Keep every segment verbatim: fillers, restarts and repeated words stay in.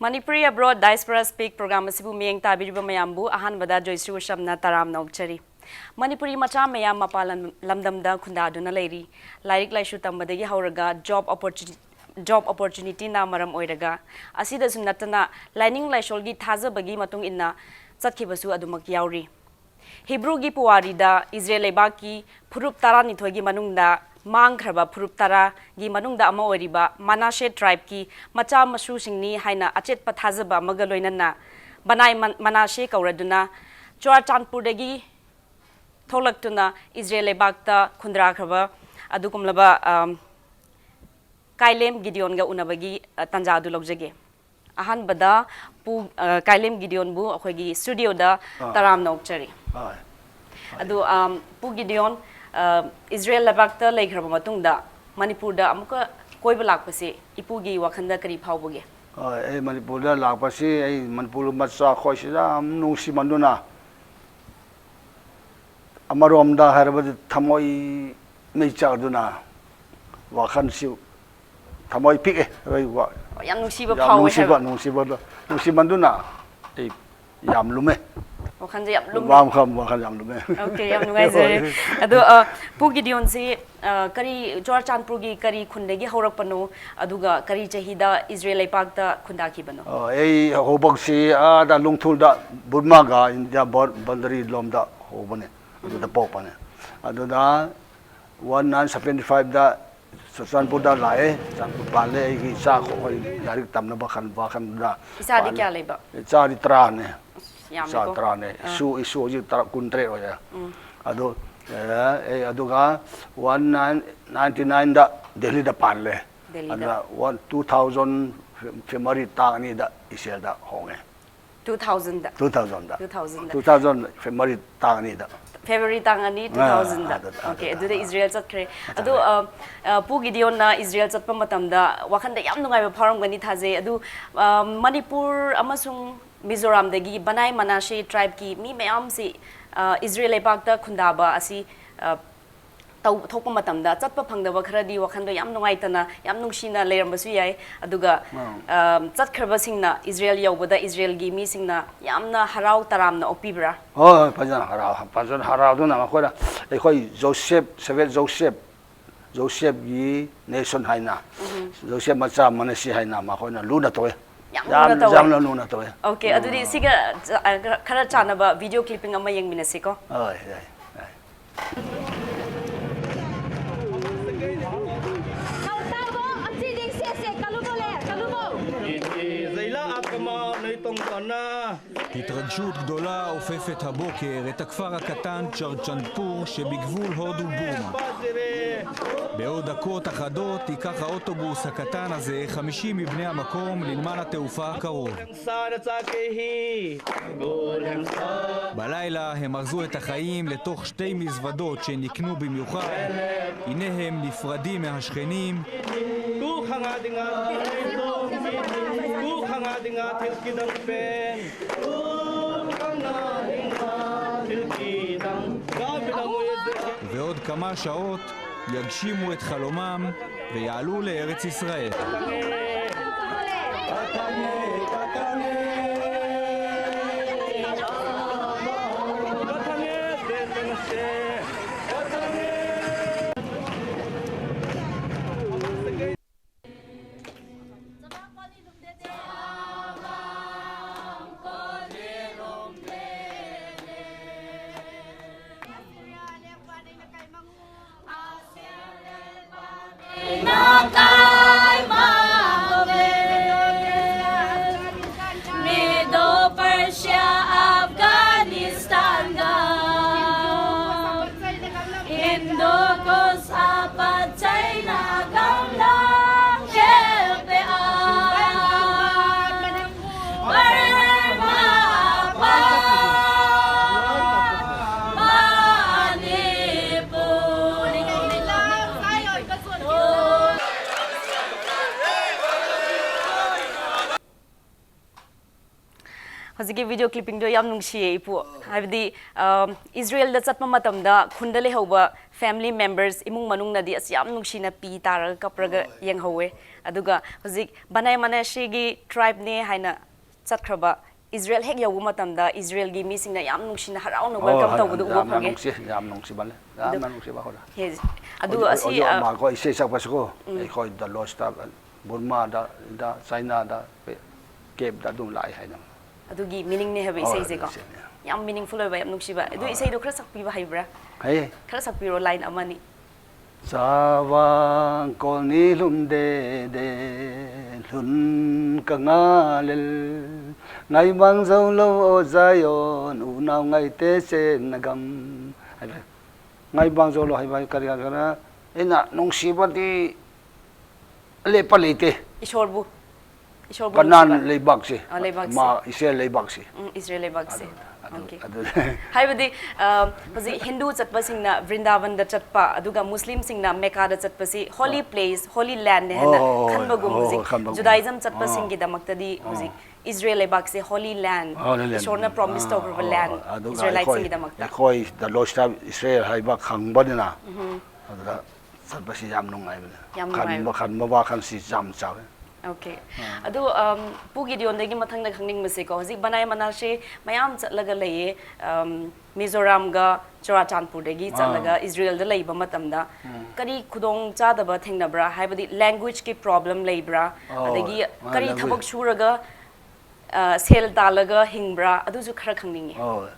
Manipuri Abroad Diaspora Speak program ꯑꯁꯤꯕꯨ ꯃꯤꯠꯌꯦꯡ ꯇꯥꯕꯤꯔꯤꯕ ꯃꯌꯥꯝꯕꯨ ꯑꯍꯥꯟꯕꯗ ꯖꯣꯏꯁ꯭ꯔꯤ ꯋꯥꯁꯝꯅ ꯇꯔꯥꯝꯅ ꯑꯣꯛꯆꯔꯤ꯫ ꯃꯅꯤꯄꯨꯔꯤ ꯃꯆꯥ ꯃꯌꯥꯝ ꯃꯄꯥꯟ ꯂꯝ-, ꯂꯝꯗꯝꯗ ꯈꯨꯟꯗꯥꯗꯨꯅ ꯂꯩꯔꯤ꯫ ꯂꯥꯏꯔꯤꯛ ꯂꯥꯏꯁꯨ ꯇꯝꯕꯗꯒꯤ ꯍꯧꯔꯒ job opportuni-, job opportunityꯅ ꯃꯔꯝ ꯑꯣꯏꯔꯒ, ꯑꯁꯤꯗꯁꯨ ꯅꯠꯇꯅ ꯂꯥꯏꯅꯤꯡ ꯂꯥꯏꯁꯣꯜꯒꯤ ꯊꯥꯖꯕꯒꯤ ꯃꯇꯨꯡ ꯏꯟꯅ ꯆꯠꯈꯤꯕꯁꯨ ꯑꯗꯨꯃꯛ ꯌꯥꯎꯔꯤ꯫ ꯍꯤꯕ꯭ꯔꯨꯒꯤ ꯄꯨꯋꯥꯔꯤꯗ ꯏꯖꯔꯦꯜ ꯂꯩꯕꯥꯛꯀꯤ ꯐꯨꯔꯨꯞ ꯇꯔꯥꯅꯤꯊꯣꯏꯒꯤ ꯃꯅꯨꯡꯗ ꯃꯥꯡꯈ꯭ꯔꯕ ꯐꯨꯔꯨꯞ ꯇꯔꯥꯒꯤ ꯃꯅꯨꯡꯗ ꯑꯃ ꯑꯣꯏꯔꯤꯕ ꯃꯅꯥꯁꯦ tribeꯀꯤ ꯃꯆꯥ ꯃꯁꯨꯁꯤꯡꯅꯤ ꯍꯥꯏꯅ ꯑꯆꯦꯠꯄ ꯊꯥꯖꯕ ꯑꯃꯒ ꯂꯣꯏꯅꯅ ꯕꯅꯥꯏ ꯃꯟ-, ꯃꯅꯥꯁꯦ ꯀꯧꯔꯗꯨꯅ ꯆꯨꯔꯥꯆꯥꯟꯄꯨꯔꯗꯒꯤ ꯊꯣꯛꯂꯛꯇꯨꯅ ꯏꯖꯔꯦꯜ ꯂꯩꯕꯥꯛꯇ ꯈꯨꯟꯗ꯭ꯔꯥꯈ꯭ꯔꯕ ꯑꯗꯨꯒꯨꯝꯂꯕ, ꯑꯝ, ꯀꯥꯏꯂꯦꯝ ꯒꯤꯗꯤꯌꯣꯟꯒ ꯎꯅꯕꯒꯤ, ꯑ, ꯇꯥꯟꯖꯥ ꯑꯗꯨ ꯂꯧꯖꯒꯦ꯫ ꯑꯍꯥꯟꯕꯗ ꯄꯨ, ꯑ, ꯀꯥꯏꯂꯦꯝ ꯒꯤꯗꯤꯌꯣꯟꯕꯨ ꯑꯩꯈꯣꯏꯒꯤ studioꯗ ꯑꯥ꯫ ꯇꯔꯥꯝꯅ ꯑꯣꯛꯆꯔꯤ꯫ ꯍꯣꯏ꯫ ꯑꯗꯨ, ꯑꯝ, ꯄꯨ ꯒꯤꯗꯤꯌꯣꯟ, ꯑ, ꯏꯖꯔꯦꯜ ꯂꯩꯕꯥꯛꯇ ꯂꯩꯈ꯭ꯔꯕ ꯃꯇꯨꯡꯗ ꯃꯅꯤꯄꯨꯔꯗ ꯑꯃꯨꯛꯀ ꯀꯣꯏꯕ ꯂꯥꯛꯄꯁꯦ ꯏꯄꯨꯒꯤ ꯋꯥꯈꯜꯗ ꯀꯔꯤ ꯐꯥꯎꯕꯒꯦ? ꯍꯣꯏ, ꯑꯩ ꯃꯅꯤꯄꯨꯔꯗ ꯂꯥꯛꯄꯁꯤ ꯑꯩ ꯃꯅꯤꯄꯨꯔ ꯃꯆꯥ ꯑꯩꯈꯣꯏꯁꯤ ꯌꯥꯝ ꯅꯨꯡꯁꯤꯃꯟꯗꯨꯅ ꯑꯃꯔꯣꯝꯗ ꯍꯥꯏꯔꯕꯗꯤ ꯊꯃꯣꯏ ꯃꯩ ꯆꯥꯛꯗꯨꯅ ꯋꯥꯈꯜꯁꯤ ꯊꯃꯣꯏ ꯄꯤꯛꯑꯦ꯫ ꯑꯩ ꯋꯥ-, ꯑꯣ, ꯌꯥꯝ ꯅꯨꯡꯁꯤꯕ ꯌꯥꯝ ꯐꯥꯎꯋꯦ ꯅꯨꯡꯁꯤꯕ, ꯍꯥꯏꯕ꯫ ꯅꯨꯡꯁꯤꯕꯗꯣ, ꯅꯨꯡꯁꯤꯃꯟꯗꯨꯅ ꯑꯩ ꯌꯥꯝ ꯂꯨꯝꯃꯦ꯫ ꯋꯥꯈꯜꯁꯦ ꯌꯥꯝ ꯂꯨꯝꯃꯦ꯫ ꯋꯥꯈꯜ, ꯋꯥꯈꯜ ꯌꯥꯝ ꯂꯨꯝꯃꯦ꯫ Okay, ꯌꯥꯝ ꯅꯨꯡꯉꯥꯏꯖꯔꯦ꯫ ꯍꯣꯏ꯫ ꯑꯗꯣ, ꯑ, ꯄꯨ ꯒꯤꯗꯤꯌꯣꯟꯁꯤ, ꯑ, ꯀꯔꯤ, ꯆꯨꯔꯥꯆꯥꯟꯄꯨꯔꯒꯤ ꯀꯔꯤ ꯈꯨꯟꯗꯒꯤ ꯍꯧꯔꯛꯄꯅꯣ? ꯑꯗꯨꯒ ꯀꯔꯤ ꯆꯍꯤꯗ ꯏꯖꯔꯦꯜ ꯂꯩꯄꯥꯛꯇ ꯈꯨꯟꯗꯥꯈꯤꯕꯅꯣ? ꯑ, ꯑꯩ ꯍꯧꯕꯁꯤ ꯑꯥꯗ ꯂꯨꯡꯊꯨꯜꯗ, ꯕꯨꯔꯃꯥꯒ ꯏꯟꯗꯤꯌꯥ ꯕꯣꯔ-, boundary ꯂꯣꯝꯗ ꯍꯧꯕꯅꯦ꯫ ꯑꯗꯨꯗ ꯎꯝ꯫ ꯄꯣꯛꯄꯅꯦ꯫ ꯑꯗꯨꯗ one nine seventy fiveꯗ ꯆꯨꯔꯆꯥꯟꯄꯨꯔꯗ ꯂꯥꯛꯑꯦ, ꯆꯨꯔꯆꯥꯟꯄꯨꯔ ꯄꯥꯜꯂꯦ꯫ ꯑꯩꯒꯤ ꯏꯆꯥ ꯑꯩꯈꯣꯏ ꯂꯥꯏꯔꯤꯛ ꯇꯝꯅꯕ ꯈꯟꯕ ꯋꯥꯈꯜꯗ ꯏꯆꯥꯗꯤ ꯄꯥꯜꯂꯦ꯫ ꯀꯌꯥ ꯂꯩꯕ? ꯏꯆꯥꯗꯤ ꯇꯔꯥꯅꯦ꯫ ꯑꯁ, ꯏꯆꯥ ꯌꯥꯝꯃꯦꯀꯣ꯫ ꯇꯔꯥꯅꯦ꯫ ꯑꯥ꯫ ꯏꯁꯨ, ꯏꯁꯨ ꯍꯧꯖꯤꯛ ꯇꯔꯥ, ꯀꯨꯟꯇꯔꯦꯠ ꯑꯣꯏꯔꯦ꯫ ꯎꯝ꯫ ꯑꯗꯨ, ꯑꯦ, ꯑꯩ ꯑꯗꯨꯒ one nine ninety nineꯗ ꯗꯦꯜꯂꯤꯗ ꯄꯥꯜꯂꯦ꯫ ꯗꯦꯜꯂꯤꯗ꯫ ꯑꯗꯨꯒ one, two thousand February ꯇꯥꯡ ꯑꯅꯤꯗ ꯏꯆꯦꯜꯗ ꯍꯣꯡꯉꯦ꯫ Two thousandꯗ? Two thousandꯗ꯫ Two thousandꯗ꯫ Two thousand February ꯇꯥꯡ ꯑꯅꯤꯗ꯫ February ꯇꯥꯡ ꯑꯅꯤ, ꯑꯥ, two thousandꯗ꯫ ꯑꯗꯨꯗ, Okay, ꯑꯗꯨꯗ, ꯑꯗꯨꯗ ꯑꯥ, ꯏꯖꯔꯦꯜ ꯆꯠꯈ꯭ꯔꯦ꯫ ꯆꯠꯈ꯭ꯔꯦ꯫ ꯑꯗꯣ, ꯑ, ꯑ, ꯄꯨ ꯒꯤꯗꯤꯌꯣꯟꯅ ꯏꯖꯔꯦꯜ ꯆꯠꯄ ꯃꯇꯝꯗ ꯋꯥꯈꯟꯗ ꯌꯥꯝ ꯅꯨꯡꯉꯥꯏꯕ ꯐꯥꯎꯔꯝꯒꯅꯤ ꯊꯥꯖꯩ꯫ ꯑꯗꯨ, ꯑ, ꯃꯅꯤꯄꯨꯔ ꯑꯃꯁꯨꯡ ꯃꯤꯖꯣꯔꯥꯝꯗꯒꯤ ꯕꯅꯥꯏ ꯃꯅꯥꯁꯦ tribeꯀꯤ ꯃꯤ ꯃꯌꯥꯝꯁꯤ, ꯑ, ꯏꯖꯔꯦꯜ ꯂꯩꯄꯥꯛꯇ ꯈꯨꯟꯗꯥꯕ ꯑꯁꯤ, ꯑ, ꯇꯧ-, ꯊꯣꯛꯄ ꯃꯇꯝꯗ ꯆꯠꯄ ꯐꯪꯗꯕ ꯈꯔꯗꯤ ꯋꯥꯈꯜꯗꯣ ꯌꯥꯝ ꯅꯨꯡꯉꯥꯏꯇꯅ, ꯌꯥꯝ ꯅꯨꯡꯁꯤꯅ ꯂꯩꯔꯝꯕꯁꯨ ꯌꯥꯏ꯫ ꯑꯗꯨꯒ, ꯑꯥ, ꯆꯠꯈ꯭ꯔꯕꯁꯤꯡꯅ, ꯏꯖꯔꯦꯜ ꯌꯧꯕꯗ ꯏꯖꯔꯦꯜꯒꯤ ꯃꯤꯁꯤꯡꯅ ꯌꯥꯝꯅ ꯍꯔꯥꯎ ꯇꯔꯥꯝꯅ ꯑꯣꯛꯄꯤꯕ꯭ꯔꯥ? ꯍꯣꯏ, ꯍꯣꯏ, ꯐꯖꯅ ꯍꯔꯥꯎ-, ꯐꯖꯅ ꯍꯔꯥꯎꯗꯨꯅ ꯃꯈꯣꯏꯅ ꯑꯩꯈꯣꯏ ꯖꯣꯁꯦꯞ, ꯁꯦꯚꯦꯟ ꯖꯣꯁꯦꯞ, ꯖꯣꯁꯦꯞꯒꯤ ꯅꯦꯁꯟ ꯍꯥꯏꯅ, ꯖꯣꯁꯦꯞ ꯃꯆꯥ ꯃꯅꯥꯁꯤ ꯍꯥꯏꯅ ꯃꯈꯣꯏꯅ ꯂꯨꯅ ꯇꯧꯋꯦ꯫ ꯌꯥꯝ ꯂꯨꯅ ꯌꯥꯝ, ꯇꯧꯋꯦ꯫ ꯌꯥꯝꯅ ꯂꯨꯅ ꯇꯧꯋꯦ꯫ ꯑꯣꯀꯦ, ꯑꯗꯨꯗꯤ ꯁꯤꯒ ꯆ-, ꯑ, ꯈꯔ ꯆꯥꯟꯅꯕ ꯚꯤꯗꯤꯑꯣ ꯀ꯭ꯂꯤꯞꯄꯤꯡ ꯑꯃ ꯌꯦꯡꯃꯤꯟꯅꯁꯤꯀꯣ꯫ ꯍꯣꯏ, ꯌꯥꯏ, ꯌꯥꯏ꯫ Zeila akama noi tong tona. התרגשות גדולה אופפת הבוקר את הכפר הקטן צ'רצ'נדפור שבגבול הודו בורמה. בעוד דקות אחדות ייקח האוטובוס הקטן הזה חמישים מבני המקום לנמל התעופה הקרוב. Balilah הם ארזו את החיים לתוך שתי מזוודות שנקנו במיוחד. הנה הם נפרדים מהשכנים. ובעוד כמה שעות יגשימו את חלומם ויעלו לארץ ישראל. Medo Persia, Afghanistan, Gam. ꯍꯧꯖꯤꯛꯀꯤ video clippingꯗꯣ ꯌꯥꯝ ꯅꯨꯡꯁꯤꯌꯦ, ꯏꯄꯨ꯫ ꯍꯥꯏꯕꯗꯤ, ꯑꯝ, ꯏꯖꯔꯦꯜꯗ ꯆꯠꯄ ꯃꯇꯝꯗ ꯈꯨꯟꯗ ꯂꯩꯍꯧꯕ family members, ꯏꯃꯨꯡ ꯃꯅꯨꯡꯅꯗꯤ ꯑꯁ ꯌꯥꯝ ꯅꯨꯡꯁꯤꯅ ꯄꯤ ꯇꯥꯔꯒ ꯀꯞꯄꯒ ꯌꯦꯡꯍꯧꯋꯦ꯫ ꯑꯗꯨꯒ ꯍꯧꯖꯤꯛ ꯕꯅꯥꯏ ꯃꯅꯥꯁꯦꯒꯤ tribeꯅꯦ ꯍꯥꯏꯅ ꯆꯠꯈ꯭ꯔꯕ, ꯏꯖꯔꯦꯜ ꯍꯦꯛ ꯌꯧꯕ ꯃꯇꯝꯗ ꯏꯖꯔꯦꯜꯒꯤ ꯃꯤꯁꯤꯡꯅ ꯌꯥꯝ ꯅꯨꯡꯁꯤꯅ ꯍꯔꯥꯎꯅ welcome ꯇꯧꯕꯗꯨ ꯎꯕ ꯐꯪꯉꯦ꯫ ꯌꯥꯝꯅ ꯅꯨꯡꯁꯤ, ꯌꯥꯝ ꯅꯨꯡꯁꯤꯕꯅꯦ꯫ ꯌꯥꯝꯅ ꯅꯨꯡꯁꯤꯕ ꯍꯧꯔꯦ꯫ Yes꯫ ꯑꯗꯨ ꯑꯁꯤ, ꯑ, ꯃꯈꯣꯏ ꯏꯁꯩ ꯁꯛꯄꯁꯤꯀꯣ, ꯎꯝ꯫ ꯑꯩꯈꯣꯏꯗ ꯂꯣꯁꯇ, ꯕꯨꯔꯃꯥꯗ, ꯗ, ꯆꯥꯏꯅꯥꯗ, caveꯗ ꯑꯗꯨꯝ ꯂꯥꯛꯑꯦ ꯍꯥꯏꯅ꯫ ꯑꯗꯨꯒꯤ meaningꯅꯦ ꯍꯥꯏꯕ ꯍꯣꯏ, ꯏꯁꯩꯁꯦꯀꯣ꯫ ꯑꯗꯨ ꯏꯁꯩꯅꯦ꯫ ꯌꯥꯝ meaningful ꯑꯣꯏꯕ, ꯌꯥꯝ ꯅꯨꯡꯁꯤꯕ꯫ ꯑꯗꯨ ꯍꯣꯏ꯫ ꯏꯁꯩꯗꯣ ꯈꯔ ꯁꯛꯄꯤꯕ ꯍꯩꯕ꯭ꯔꯥ? ꯍꯩꯌꯦ꯫ ꯈꯔ ꯁꯛꯄꯤꯔꯣ, line ꯑꯃꯅꯤ꯫ ꯆꯥꯕ ꯀꯣꯜꯅꯤ ꯂꯨꯝꯗꯦꯗꯦ ꯂꯨꯟ ꯀꯉꯥꯂꯤꯜ ꯉꯥꯏꯕꯥꯡ ꯖꯧꯂꯧ ꯑꯣ ꯖꯥꯌꯣꯟ ꯎꯅꯥꯎ ꯉꯥꯏꯇꯦ ꯆꯦꯟꯅꯒꯝ ꯍꯥꯏꯕ꯫ ꯉꯥꯏꯕꯥꯡ ꯖꯧꯂꯧ ꯍꯥꯏꯕ ꯀꯔꯤ ꯍꯥꯏꯒꯦꯔꯥ? ꯑꯩꯅ ꯅꯨꯡꯁꯤꯕꯗꯤ ꯂꯦꯞꯄ ꯂꯩꯇꯦ꯫ ꯏꯁꯣꯔꯕꯨ, ꯏꯁꯣꯔꯕꯨ ꯀꯅꯥꯟ ꯅꯨꯡꯁꯤꯕ꯫ ꯂꯩꯕꯥꯛꯁꯦ, ꯑ, ꯂꯩꯕꯥꯛꯁꯦ꯫ ꯃꯥ ꯏꯁꯔꯦꯜ ꯂꯩꯕꯥꯛꯁꯦ꯫ ꯎꯝ, ꯏꯁꯔꯦꯜ ꯂꯩꯕꯥꯛꯁꯦ꯫ ꯑꯗꯨ, Okay꯫ ꯑꯗꯨ, ꯍꯥꯏꯕꯗꯤ, ꯑ, ꯍꯧꯖꯤꯛ ꯍꯤꯟꯗꯨ ꯆꯠꯄꯁꯤꯡꯅ ꯕ꯭ꯔꯤꯟꯗꯥꯕꯟꯗ ꯆꯠꯄ, ꯑꯗꯨꯒ ꯃꯨꯁꯂꯤꯝꯁꯤꯡꯅ ꯃꯦꯀꯥꯗ ꯆꯠꯄꯁꯤ holy place, holy landꯅꯦ ꯍꯥꯏꯅ ꯑꯣ, ꯈꯟꯕꯒꯨꯝ, ꯑꯣ, ꯍꯧꯖꯤꯛ ꯈꯟꯕꯒꯨꯝ꯫ Judaism ꯑꯣ꯫ ꯆꯠꯄꯁꯤꯡꯒꯤꯗꯃꯛꯇꯗꯤ ꯑꯣ꯫ ꯍꯧꯖꯤꯛ ꯏꯁꯔꯦꯜ ꯂꯩꯕꯥꯛꯁꯦ holy land, Holy land꯫ ꯏꯁꯣꯔꯅ promise ꯑꯥ, ꯇꯧꯈ꯭ꯔꯕ ꯑꯣ, land, ꯑꯗꯨꯒ ꯏꯁꯔꯦꯂꯥꯏꯠꯁꯤꯡꯒꯤꯗꯃꯛꯇ꯫ ꯑꯩꯈꯣꯏ, ꯑꯩꯈꯣꯏ the Lord's tribe ꯏꯁꯔꯦꯜ ꯍꯥꯏꯕ ꯈꯪꯕꯅꯤꯅ, ꯑꯗꯨꯗ ꯆꯠꯄꯁꯤ ꯌꯥꯝ ꯅꯨꯡꯉꯥꯏꯕꯅꯦ꯫ ꯌꯥꯝ ꯈꯟꯕ, ꯅꯨꯡꯉꯥꯏꯕ꯫ ꯈꯟꯕ ꯋꯥꯈꯜꯁꯤ ꯌꯥꯝ ꯆꯥꯎꯋꯦ꯫ Okay꯫ ꯑꯗꯨ, ꯑꯝ, ꯄꯨ ꯒꯤꯗꯤꯌꯣꯟꯗꯒꯤ ꯃꯊꯪꯗ ꯈꯪꯅꯤꯡꯕꯁꯦꯀꯣ, ꯍꯧꯖꯤꯛ ꯕꯅꯥꯏ ꯃꯅꯥꯁꯦ ꯃꯌꯥꯝ ꯆꯠꯂꯒ ꯂꯩꯌꯦ, ꯑꯝ, ꯃꯤꯖꯣꯔꯥꯝꯒ ꯆꯨꯔꯥꯆꯥꯟꯄꯨꯔꯗꯒꯤ ꯑꯥ꯫ ꯆꯠꯂꯒ ꯏꯁꯔꯦꯜꯗ ꯂꯩꯕ ꯃꯇꯝꯗ ꯀꯔꯤ ꯈꯨꯗꯣꯡ ꯆꯥꯗꯕ ꯊꯦꯡꯅꯕ꯭ꯔꯥ? ꯍꯥꯏꯕꯗꯤ languageꯀꯤ problem ꯂꯩꯕ꯭ꯔꯥ? ꯑꯣ, ꯑꯗꯒꯤ ꯑꯥ, ꯀꯔꯤ language꯫ ꯊꯕꯛ ꯁꯨꯔꯒ, ꯑ, ꯁꯦꯜ ꯇꯥꯜꯂꯒ ꯍꯤꯡꯕ꯭ꯔꯥ? ꯑꯗꯨꯁꯨ ꯈꯔ ꯈꯪꯅꯤꯡꯉꯤ꯫ ꯑꯣ,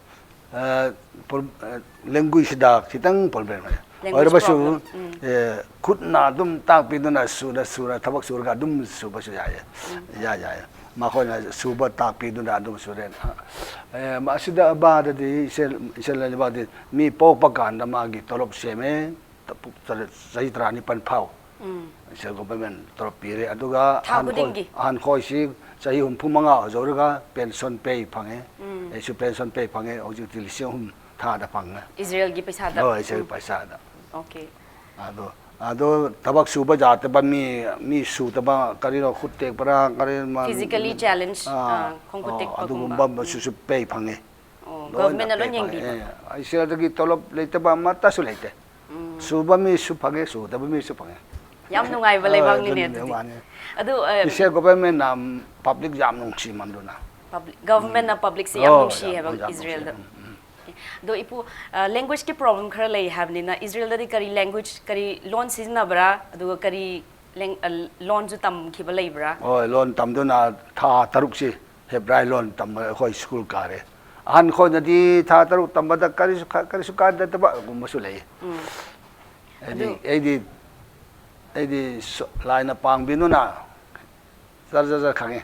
ꯑ, ꯄ꯭ꯔꯣ-, ꯑ, languageꯁꯤꯗ ꯈꯤꯇꯪ problem ꯂꯩ꯫ Language ꯑꯣꯏꯔꯕꯁꯨ, problem꯫ ꯎꯝ꯫ ꯑꯦ, ꯈꯨꯠꯅ ꯑꯗꯨꯝ ꯇꯥꯛꯄꯤꯗꯨꯅ ꯁꯨꯅ ꯁꯨꯅ ꯊꯕꯛ ꯁꯨꯔꯒ ꯑꯗꯨꯝ ꯁꯨꯕꯁꯨ ꯌꯥꯏꯌꯦ꯫ ꯌꯥꯏ, ꯌꯥꯏ꯫ ꯃꯈꯣꯏꯅ ꯁꯨꯕ ꯇꯥꯛꯄꯤꯗꯨꯅ ꯑꯗꯨꯝ ꯁꯨꯔꯦ꯫ ꯑꯦ, ꯑꯁꯤꯗ ꯕꯥꯗꯗꯤ ꯏꯁꯔꯦꯜ, ꯏꯁꯔꯦꯜ ꯂꯩꯕꯥꯛꯇꯤ ꯃꯤ ꯄꯣꯛꯄ ꯀꯥꯟꯗ ꯃꯥꯒꯤ ꯇꯣꯂꯣꯞ ꯁꯦꯝꯃꯦ꯫ ꯆꯍꯤ ꯇꯔꯥꯅꯤꯄꯥꯟ ꯐꯥꯎ꯫ ꯎꯝ꯫ ꯏꯁꯔꯦꯜ government ꯇꯣꯂꯣꯞ ꯄꯤꯔꯦ꯫ ꯑꯗꯨꯒ ꯊꯥ ꯑꯍꯟꯈꯣꯏ-, ꯈꯨꯗꯤꯡꯒꯤ? ꯑꯍꯟꯈꯣꯏꯁꯤ ꯆꯍꯤ ꯍꯨꯝꯐꯨ ꯃꯉꯥ ꯌꯧꯔꯒ pension pay ꯐꯪꯉꯦ꯫ ꯎꯝ꯫ ꯑꯩꯁꯨ pension pay ꯐꯪꯉꯦ꯫ ꯍꯧꯖꯤꯛꯇꯤ ꯂꯤꯁꯤꯡ ꯑꯍꯨꯝ ꯊꯥꯗ ꯐꯪꯉꯦ꯫ ꯏꯁꯔꯦꯜꯒꯤ ꯄꯩꯁꯥꯗ? ꯍꯣꯏ, ꯏꯁꯔꯦꯜ ꯎꯝ꯫ ꯄꯩꯁꯥꯗ꯫ Okay꯫ ꯑꯗꯣ ꯑꯗꯣ ꯊꯕꯛ ꯁꯨꯕ ꯌꯥꯗꯕ ꯃꯤ, ꯃꯤ ꯁꯨꯗꯕ, ꯀꯔꯤꯅꯣ, ꯈꯨꯠ ꯇꯦꯛꯄꯔꯥ, ꯀꯔꯤ ꯃ-, Physically challenge, ꯑꯥ, ꯑꯥ, ꯈꯣꯡ ꯈꯨꯠ ꯑꯣ, ꯇꯦꯛꯄꯒꯨꯝꯕ꯫ ꯑꯗꯨꯒꯨꯝꯕꯁꯨ ꯄꯦ ꯐꯪꯉꯦ꯫ ꯑꯣ, ꯂꯣꯏꯅ government ꯅ ꯂꯣꯏ ꯄꯦ ꯐꯪꯉꯦ꯫ ꯌꯦꯡꯕꯤꯕ? ꯑꯦ, ꯏꯆꯦꯗꯒꯤ ꯇꯣꯂꯣꯞ ꯂꯩꯇꯕ ꯑꯃꯠꯇꯁꯨ ꯂꯩꯇꯦ꯫ ꯁꯨꯕ ꯃꯤꯁꯨ ꯐꯪꯉꯦ, ꯁꯨꯗꯕ ꯃꯤꯁꯨ ꯐꯪꯉꯦ꯫ ꯌꯥꯝ ꯅꯨꯡꯉꯥꯏꯕ ꯑꯥ, ꯂꯩꯕꯥꯛꯅꯤꯅꯦ ꯑꯗꯨꯅꯤꯅꯦ, ꯑꯗꯨꯗꯤ꯫ ꯃꯥꯅꯦ꯫ ꯑꯗꯨ, ꯑ, ꯏꯆꯦ government ꯅ public ꯌꯥꯝ ꯅꯨꯡꯁꯤꯃꯟꯗꯨꯅ꯫ Public, government ꯅ public ꯁꯦ ꯌꯥꯝ ꯑꯣ, ꯅꯨꯡꯁꯤ ꯌꯥꯝ, ꯍꯥꯏꯕ ꯌꯥꯝ ꯏꯖꯔꯦꯜꯗ꯫ ꯅꯨꯡꯁꯤ꯫ ꯎꯝ, ꯎꯝ꯫ ꯑꯗꯣ ꯏꯄꯨ, ꯑ, language ꯀꯤ problem ꯈꯔ ꯂꯩ ꯍꯥꯏꯕꯅꯤꯅ, ꯏꯖꯔꯦꯜꯗꯗꯤ ꯀꯔꯤ language, ꯀꯔꯤ ꯂꯣꯟ ꯁꯤꯖꯤꯟꯅꯕ꯭ꯔꯥ? ꯑꯗꯨꯒ ꯀꯔꯤ ꯂꯦꯡ-, ꯑ, ꯂꯣꯟꯁꯨ ꯇꯝꯈꯤꯕ ꯂꯩꯕ꯭ꯔꯥ? ꯍꯣꯏ, ꯂꯣꯟ ꯇꯝꯗꯨꯅ ꯊꯥ ꯇꯔꯨꯛꯁꯤ ꯍꯦꯕ꯭ꯔꯥꯏ ꯂꯣꯟ ꯇꯝꯕ ꯑꯩꯈꯣꯏ ꯁ꯭ꯀꯨꯜ ꯀꯥꯔꯦ꯫ ꯑꯍꯟ ꯈꯣꯏꯅꯗꯤ ꯊꯥ ꯇꯔꯨꯛ ꯇꯝꯕꯗ ꯀꯔꯤꯁꯨ ꯀ-, ꯀꯔꯤꯁꯨ ꯀꯥꯟꯅꯗꯕꯒꯨꯝꯕꯁꯨ ꯂꯩ꯫ ꯎꯝ꯫ ꯑꯩꯗꯤ, ꯑꯗꯨ ꯑꯩꯗꯤ, ꯑꯩꯗꯤ ꯁ-, ꯂꯥꯏꯅ ꯄꯥꯡꯕꯤꯗꯨꯅ ꯖꯔ ꯖꯔ ꯖꯔ ꯈꯪꯉꯦ꯫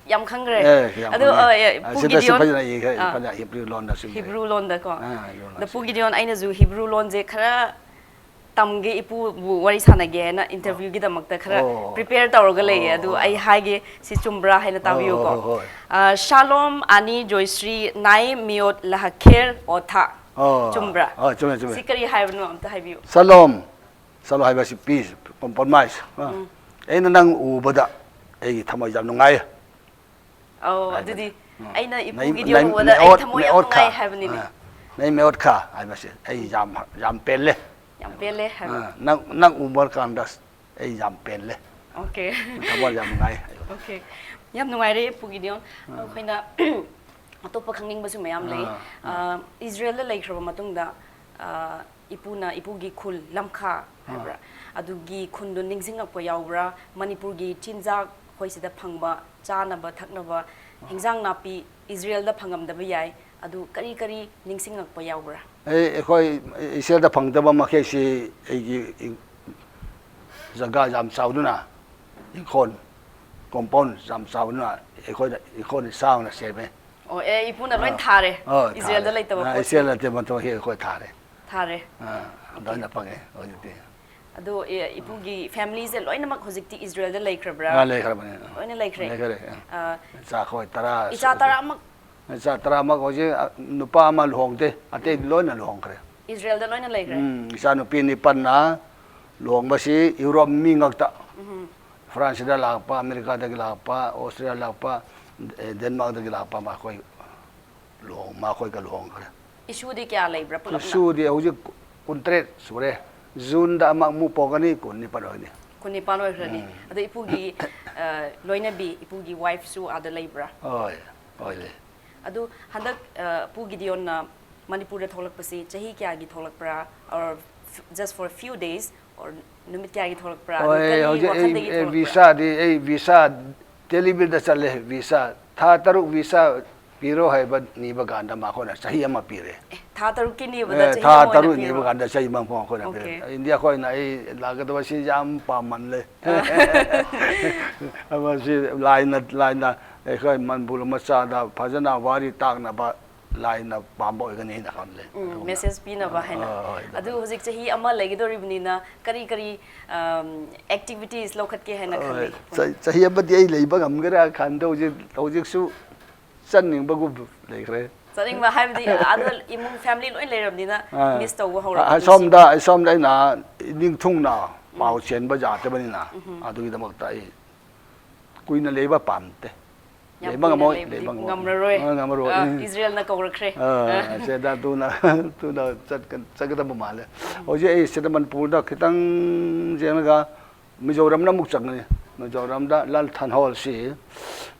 ꯌꯥꯝ ꯈꯪꯈ꯭ꯔꯦ꯫ ꯑꯦ, ꯌꯥꯝ ꯑꯗꯣ, ꯈꯪꯉꯦ꯫ ꯑ, ꯑꯦ, ꯑ, ꯄꯨ ꯁꯤꯗꯁꯨ ꯒꯤꯗꯤꯌꯣꯟ, ꯐꯖꯅ ꯏꯈ꯭ꯔꯦ, ꯑ, ꯐꯖꯅ ꯍꯤꯕ꯭ꯔꯨ ꯂꯣꯟꯗꯁꯨ ꯏꯈ꯭ꯔꯦ꯫ ꯍꯤꯕ꯭ꯔꯨ ꯂꯣꯟꯗꯀꯣ꯫ ꯑ, ꯍꯤꯕ꯭ꯔꯨ ꯂꯣꯟꯗꯁꯨ ꯑꯗ ꯄꯨ ꯏꯈ꯭ꯔꯦ꯫ ꯒꯤꯗꯤꯌꯣꯟ, ꯑꯩꯅꯁꯨ ꯍꯤꯕ꯭ꯔꯨ ꯂꯣꯟꯁꯦ ꯈꯔ ꯇꯝꯒꯦ ꯏꯄꯨꯕꯨ ꯋꯥꯔꯤ ꯁꯥꯟꯅꯒꯦ ꯍꯥꯏꯅ interview ꯒꯤꯗꯃꯛꯇ ꯈꯔ ꯑꯣ꯫ prepare ꯇꯧꯔꯒ ꯂꯩꯌꯦ꯫ ꯑꯣ, ꯑꯗꯨ ꯑꯣ꯫ ꯑꯩ ꯍꯥꯏꯒꯦ, ꯁꯤ ꯆꯨꯝꯕ꯭ꯔꯥ ꯍꯥꯏꯅ ꯑꯣ, ꯇꯥꯕꯤꯌꯨꯀꯣ꯫ ꯍꯣꯏ, ꯍꯣꯏ꯫ ꯑ, Shalom ani joisri nai meot lahakher ota꯫ ꯑꯣ꯫ ꯆꯨꯝꯕ꯭ꯔꯥ? ꯑꯣ, ꯆꯨꯝꯃꯦ, ꯆꯨꯝꯃꯦ꯫ ꯁꯤ ꯀꯔꯤ ꯍꯥꯏꯕꯅꯣ ꯑꯝꯇ ꯍꯥꯏꯕꯤꯌꯨ꯫ ꯁꯂꯣꯝ꯫ ꯁꯂꯣꯝ ꯍꯥꯏꯕꯁꯤ peace, compromise꯫ ꯑ꯫ ꯑꯩꯅ ꯅꯪ ꯎꯕꯗ ꯑꯩꯒꯤ ꯊꯃꯣꯏ ꯌꯥꯝ ꯅꯨꯡꯉꯥꯏꯌꯦ꯫ ꯑꯧ, ꯍꯥꯏꯕꯅꯦ꯫ ꯑꯗꯨꯗꯤ ꯎꯝ꯫ ꯑꯩꯅ ꯏꯄꯨ ꯅꯩ-, ꯒꯤꯗꯤꯌꯣꯟ ꯅꯩ-, ꯎꯕꯗ ꯑꯩ ꯃꯦꯑꯣꯠ-, ꯊꯃꯣꯏ ꯌꯥꯝ ꯃꯦꯑꯣꯠꯈꯥ꯫ ꯅꯨꯡꯉꯥꯏ ꯍꯥꯏꯕꯅꯤꯅꯦ꯫ ꯑ, ꯅꯩ ꯃꯦꯑꯣꯠꯈꯥ ꯍꯥꯏꯕꯁꯦ ꯑꯩ ꯌꯥꯝ, ꯌꯥꯝ ꯄꯦꯜꯂꯦ꯫ ꯌꯥꯝ ꯄꯦꯜꯂꯦ ꯍꯥꯏꯕ꯫ ꯑ, ꯅꯪ, ꯅꯪ ꯎꯕ ꯀꯥꯟꯗ ꯑꯩ ꯌꯥꯝ ꯄꯦꯜꯂꯦ꯫ Okay꯫ ꯊꯃꯣꯏ ꯌꯥꯝ ꯅꯨꯡꯉꯥꯏ꯫ Okay꯫ ꯌꯥꯝ ꯅꯨꯡꯉꯥꯏꯔꯦ ꯏꯄꯨ ꯒꯤꯗꯤꯌꯣꯟ꯫ ꯑꯩꯈꯣꯏꯅ ꯑꯇꯣꯞꯄ ꯈꯪꯅꯤꯡꯕꯁꯨ ꯃꯌꯥꯝ ꯂꯩ꯫ ꯑꯥ꯫ ꯑ, ꯏꯖꯔꯦꯜꯗ ꯂꯩꯈ꯭ꯔꯕ ꯃꯇꯨꯡꯗ, ꯑ, ꯏꯄꯨꯅ ꯏꯄꯨꯒꯤ ꯈꯨꯜ ꯂꯝꯈꯥ ꯍꯥꯏꯕ꯭ꯔꯥ? ꯑꯗꯨꯒꯤ ꯈꯨꯟꯗꯣ ꯅꯤꯡꯁꯤꯡꯉꯛꯄ ꯌꯥꯎꯕ꯭ꯔꯥ? ꯃꯅꯤꯄꯨꯔꯒꯤ ꯆꯤꯟꯖꯥꯛ ꯑꯩꯈꯣꯏ ꯁꯤꯗ ꯐꯪꯕ ꯆꯥꯅꯕ ꯊꯛꯅꯕ ꯍꯤꯟꯖꯥꯡ ꯅꯥꯄꯤ ꯏꯖꯔꯦꯜꯗ ꯐꯪꯉꯝꯗꯕ ꯌꯥꯏ꯫ ꯑꯗꯨ ꯀꯔꯤ ꯀꯔꯤ ꯅꯤꯡꯁꯤꯡꯉꯛꯄ ꯌꯥꯎꯕ꯭ꯔꯥ? ꯑꯩ, ꯑꯩꯈꯣꯏ ꯏꯆꯦꯜꯗ ꯐꯪꯗꯕ ꯃꯈꯩꯁꯤ ꯑꯩꯒꯤ ꯏꯪ-, ꯖꯒꯥ ꯌꯥꯝ ꯆꯥꯎꯗꯨꯅ, ꯏꯪꯈꯣꯜ, compound ꯌꯥꯝ ꯆꯥꯎꯗꯨꯅ ꯑꯩꯈꯣꯏꯅ ꯏꯪꯈꯣꯜ ꯆꯥꯎꯅ ꯁꯦꯝꯃꯦ꯫ ꯑꯣ, ꯑꯦ, ꯏꯄꯨꯅ ꯂꯣꯏ ꯑꯥ꯫ ꯊꯥꯔꯦ, ꯑꯥ, ꯏꯖꯔꯦꯜꯗ ꯊꯥꯔꯦ꯫ ꯂꯩꯇꯕ ꯑꯥ, ꯄꯣꯠꯁꯦ꯫ ꯏꯆꯦꯜ ꯅꯠꯇꯦ, ꯃꯇꯝ ꯑꯩꯈꯣꯏ ꯊꯥꯔꯦ꯫ ꯊꯥꯔꯦ꯫ ꯑꯥ, ꯑꯗꯨꯃꯥꯏꯅ ꯐꯪꯉꯦ ꯍꯧꯖꯤꯛꯇꯤ꯫ ꯑꯗꯣ, ꯑꯦ, ꯏꯄꯨꯒꯤ family ꯁꯦ ꯂꯣꯏꯅꯃꯛ ꯍꯧꯖꯤꯛꯇꯤ ꯏꯖꯔꯦꯜꯗ ꯂꯩꯈ꯭ꯔꯕ꯭ꯔꯥ? ꯑꯥ, ꯂꯩꯈ꯭ꯔꯕꯅꯦ꯫ ꯂꯣꯏꯅ ꯂꯩꯈ꯭ꯔꯦ? ꯂꯩꯈ꯭ꯔꯦ, ꯑꯥ꯫ ꯑꯥ, ꯏꯆꯥꯈꯣꯏ ꯇꯔꯥ ꯏꯆꯥ ꯁꯨ-, ꯇꯔꯥꯃꯛ? ꯏꯆꯥ ꯇꯔꯥꯃꯛ ꯍꯧꯖꯤꯛ, ꯑ, ꯅꯨꯄꯥ ꯑꯃ ꯂꯨꯍꯣꯡꯗꯦ, ꯑꯇꯩꯗꯤ ꯂꯣꯏꯅ ꯂꯨꯍꯣꯡꯈ꯭ꯔꯦ꯫ ꯏꯖꯔꯦꯜꯗ ꯂꯣꯏꯅ ꯂꯩꯈ꯭ꯔꯦ? ꯎꯝ, ꯏꯆꯥ ꯅꯨꯄꯤ ꯅꯤꯄꯥꯟꯅ ꯂꯨꯍꯣꯡꯕꯁꯤ ꯌꯨꯔꯣꯞ ꯃꯤ ꯉꯥꯛꯇ꯫ ꯐ꯭ꯔꯥꯟꯁꯇ ꯂꯥꯛꯄ, ꯑꯃꯦꯔꯤꯀꯥꯗꯒꯤ ꯂꯥꯛꯄ, ꯑꯣꯁꯇ꯭ꯔꯤꯌꯥ ꯂꯥꯛꯄ, ꯑꯦ, ꯗꯦꯟꯃꯥꯔꯛꯇꯒꯤ ꯂꯥꯛꯄ ꯃꯈꯣꯏ ꯂꯨꯍꯣꯡ-, ꯃꯈꯣꯏꯒ ꯂꯨꯍꯣꯡꯈ꯭ꯔꯦ꯫ ꯏꯁꯨꯗꯤ ꯀꯌꯥ ꯂꯩꯕ꯭ꯔꯥ ꯄꯨꯂꯞꯅ? ꯏꯁꯨꯗꯤ ꯍꯧꯖꯤꯛ ꯀꯨꯟꯇꯔꯦꯠ ꯁꯨꯔꯦ꯫ ꯖꯨꯟꯗ ꯑꯃ ꯑꯃꯨꯛ ꯄꯣꯛꯀꯅꯤ, ꯀꯨꯟꯅꯤꯄꯥꯟ ꯑꯣꯏꯅꯤ꯫ ꯀꯨꯟꯅꯤꯄꯥꯟ ꯑꯣꯏꯈ꯭ꯔꯅꯤ꯫ ꯎꯝ꯫ ꯑꯗꯣ ꯏꯄꯨꯒꯤ, ꯑ, ꯂꯣꯏꯅꯕꯤ, ꯏꯄꯨꯒꯤ ꯋꯥꯏꯐꯁꯨ ꯑꯥꯗ ꯂꯩꯕ꯭ꯔꯥ? ꯍꯣꯏ, ꯍꯣꯏ, ꯂꯩ꯫ ꯑꯗꯨ ꯍꯟꯗꯛ, ꯑ, ꯄꯨ ꯒꯤꯗꯤꯌꯣꯟꯅ ꯃꯅꯤꯄꯨꯔꯗ ꯊꯣꯛꯂꯛꯄꯁꯤ ꯆꯍꯤ ꯀꯌꯥꯒꯤ ꯊꯣꯛꯂꯛꯄ꯭ꯔꯥ? Or f-, just for few days? Or ꯅꯨꯃꯤꯠ ꯀꯌꯥꯒꯤ ꯊꯣꯛꯂꯛꯄ꯭ꯔꯥ? ꯑꯗꯨ ꯍꯣꯏ, ꯀꯔꯤ ꯍꯧꯖꯤꯛ ꯑꯩ, ꯋꯥꯈꯜꯗꯒꯤ ꯑꯩ ꯊꯣꯛꯂꯛꯄ꯭ꯔꯥ? ꯚꯤꯁꯥꯗꯤ, ꯑꯩ ꯚꯤꯁꯥ ꯗꯦꯜꯂꯤꯗ ꯆꯠꯂꯦ, ꯚꯤꯁꯥ꯫ ꯊꯥ ꯇꯔꯨꯛ ꯚꯤꯁꯥ ꯄꯤꯔꯣ ꯍꯥꯏꯕ ꯅꯤꯕ ꯀꯥꯟꯗ ꯃꯈꯣꯏꯅ ꯆꯍꯤ ꯑꯃ ꯄꯤꯔꯦ꯫ ꯑꯦ, ꯊꯥ ꯇꯔꯨꯛꯀꯤ ꯅꯤꯕꯗ ꯑꯦ, ꯆꯍꯤ ꯊꯥ ꯑꯃ ꯑꯣꯏꯅ ꯇꯔꯨꯛ ꯄꯤꯔꯣ? ꯅꯤꯕ ꯀꯥꯟꯗ ꯆꯍꯤ ꯑꯃ ꯃꯈꯣꯏꯅ ꯄꯤꯔꯦ꯫ ꯑꯣꯀꯦ꯫ ꯏꯟꯗꯤꯌꯥ ꯑꯩꯈꯣꯏꯅ ꯑꯩ ꯂꯥꯛꯀꯗꯕꯁꯤ ꯌꯥꯝ ꯄꯥꯝꯃꯜꯂꯦ꯫ ꯑ꯫ ꯃꯁꯤ ꯂꯥꯏꯅ, ꯂꯥꯏꯅ ꯑꯩꯈꯣꯏ ꯃꯅꯤꯄꯨꯔ ꯃꯆꯥꯗ ꯐꯖꯅ ꯋꯥꯔꯤ ꯇꯥꯛꯅꯕ ꯂꯥꯏꯅ ꯄꯥꯝꯕ ꯑꯣꯏꯒꯅꯤ ꯍꯥꯏꯅ ꯈꯜꯂꯦ꯫ ꯎꯝ, ꯑꯗꯨꯅ message ꯄꯤꯅꯕ ꯍꯥꯏꯅ꯫ ꯑ, ꯍꯣꯏ, ꯑꯗꯨ ꯑꯗꯨꯅ꯫ ꯍꯧꯖꯤꯛ ꯆꯍꯤ ꯑꯃ ꯂꯩꯒꯗꯧꯔꯤꯕꯅꯤꯅ ꯀꯔꯤ ꯀꯔꯤ, ꯑꯝ, activities ꯂꯧꯈꯠꯀꯦ ꯍꯥꯏꯅ ꯍꯣꯏ, ꯈꯜꯂꯤ? ꯆ-, ꯆꯍꯤ ꯑꯃꯗꯤ ꯑꯩ ꯂꯩꯕ ꯉꯝꯒꯦꯔꯥ ꯈꯟꯗꯦ꯫ ꯍꯧꯖꯤꯛ, ꯍꯧꯖꯤꯛꯁꯨ ꯆꯠꯅꯤꯡꯕꯒꯨꯝ ꯂꯩꯈ꯭ꯔꯦ꯫ ꯆꯠꯅꯤꯡꯕ ꯍꯥꯏꯕꯗꯤ ꯑꯥꯗ ꯏꯃꯨꯡ family ꯂꯣꯏ ꯂꯩꯔꯕꯅꯤꯅ ꯑ, miss ꯇꯧꯕ ꯑ, ꯍꯧꯔꯕ, ꯑꯁꯣꯝꯗ, ꯅꯨꯡꯁꯤꯕ? ꯑꯁꯣꯝꯗ ꯑꯩꯅ ꯅꯤꯡꯊꯨꯡꯅ ꯎꯝ꯫ ꯄꯥꯎ ꯆꯦꯟꯕ ꯌꯥꯗꯕꯅꯤꯅ ꯎꯝ꯫ ꯑꯗꯨꯒꯤꯗꯃꯛꯇ ꯑꯩ ꯀꯨꯏꯅ ꯂꯩꯕ ꯄꯥꯝꯗꯦ꯫ ꯌꯥꯝ ꯂꯩꯕ ꯀꯨꯏꯅ ꯉꯝꯃꯣꯏ, ꯂꯩꯕꯗꯤ ꯂꯩꯕ ꯉꯝꯃꯣꯏ꯫ ꯉꯝꯂꯔꯣꯏ꯫ ꯑ, ꯉꯝꯃꯔꯣꯏ꯫ ꯑ, ꯎꯝ꯫ ꯏꯖꯔꯦꯜꯅ ꯀꯧꯔꯛꯈ꯭ꯔꯦ꯫ ꯑ, ꯑ꯫ ꯁꯤꯗ ꯊꯨꯅ, ꯊꯨꯅ ꯆꯠꯀ-, ꯆꯠꯀꯗꯕ ꯃꯥꯜꯂꯦ꯫ ꯎꯝ꯫ ꯍꯧꯖꯤꯛ ꯑꯩ ꯁꯤꯗ ꯃꯅꯤꯄꯨꯔꯗ ꯈꯤꯇꯪ ꯌꯦꯡꯉꯒ ꯃꯤꯖꯣꯔꯥꯝꯗ ꯑꯃꯨꯛ ꯆꯪꯒꯅꯤ꯫ ꯃꯤꯖꯣꯔꯥꯝꯗ ꯂꯥꯜ ꯊꯥꯟꯍꯣꯜꯁꯤ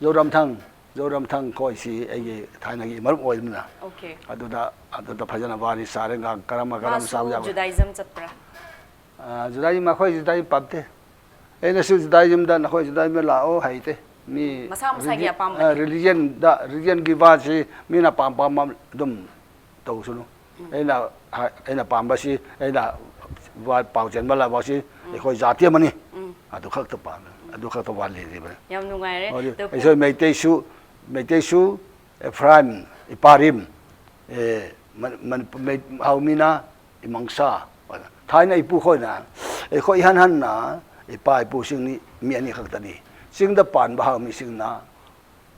ꯖꯣꯔꯥꯝꯊꯥꯡ, ꯖꯣꯔꯥꯝꯊꯥꯡ ꯈꯣꯏꯁꯤ ꯑꯩꯒꯤ ꯊꯥꯏꯅꯒꯤ ꯃꯔꯨꯞ ꯑꯣꯏꯕꯅꯤꯅ꯫ ꯑꯣꯀꯦ꯫ ꯑꯗꯨꯗ, ꯑꯗꯨꯗ ꯐꯖꯅ ꯋꯥꯔꯤ ꯁꯥꯔꯦ, ꯉꯥ-, ꯀꯔꯝꯕ, ꯀꯔꯝꯕ ꯃꯥꯁꯨ ꯆꯥꯕ ꯌꯥꯕ꯫ Judaism ꯆꯠꯄ꯭ꯔꯥ? ꯑ, Judaism, ꯃꯈꯣꯏ Judaism ꯄꯥꯝꯗꯦ꯫ ꯑꯩꯅꯁꯨ Judaismꯗ, "ꯅꯈꯣꯏ Judaismꯗ ꯂꯥꯛꯑꯣ" ꯍꯥꯏꯗꯦ꯫ ꯃꯤ ꯃꯁꯥ ꯃꯁꯥꯒꯤ ꯔꯤꯂꯤ-, ꯑꯄꯥꯝꯕꯅꯤ꯫ ꯑ, religionꯗ, religionꯒꯤ ꯋꯥꯁꯤ ꯃꯤꯅ ꯄꯥꯝ ꯄꯥꯝꯕ ꯑꯗꯨꯝ ꯇꯧꯁꯅꯨ꯫ ꯎꯝ꯫ ꯑꯩꯅ ꯍꯥꯏ-, ꯑꯩꯅ ꯄꯥꯝꯕꯁꯤ, ꯑꯩꯅ ꯋꯥ ꯄꯥꯎ ꯆꯦꯟꯕ ꯂꯥꯛꯄꯁꯤ ꯎꯝ꯫ ꯑꯩꯈꯣꯏ ꯖꯥꯇꯤ ꯑꯃꯅꯤ꯫ ꯎꯝ꯫ ꯑꯗꯨ ꯈꯛꯇ ꯄꯥꯝꯃꯦ꯫ ꯎꯝ꯫ ꯑꯗꯨ ꯈꯛꯇ ꯋꯥ ꯂꯤꯔꯤꯕꯅꯤ꯫ ꯌꯥꯝ ꯅꯨꯡꯉꯥꯏꯔꯦ꯫ ꯍꯧꯖꯤꯛ ꯑꯗꯣ ꯑꯩꯈꯣꯏ ꯃꯩꯇꯩꯁꯨ, ꯃꯩꯇꯩꯁꯨ ꯑꯦꯐ꯭ꯔꯥꯏꯝ, ꯏꯄꯥꯔꯤꯝ, ꯑꯦ, ꯃ-, ꯃꯅꯤꯄꯨꯔ, ꯃꯩ-, ꯍꯥꯎꯃꯤꯅ ꯏꯃꯪꯁꯥ꯫ ꯊꯥꯏꯅ ꯏꯄꯨꯈꯣꯏꯅ, ꯑꯩꯈꯣꯏ ꯏꯍꯥꯟ ꯍꯥꯟꯅ ꯏꯄꯥ ꯏꯄꯨꯁꯤꯡꯅꯤ ꯃꯤ ꯑꯅꯤ ꯈꯛꯇꯅꯤ꯫ ꯆꯤꯡꯗ ꯄꯥꯟꯕ ꯍꯥꯎꯃꯤꯁꯤꯡꯅ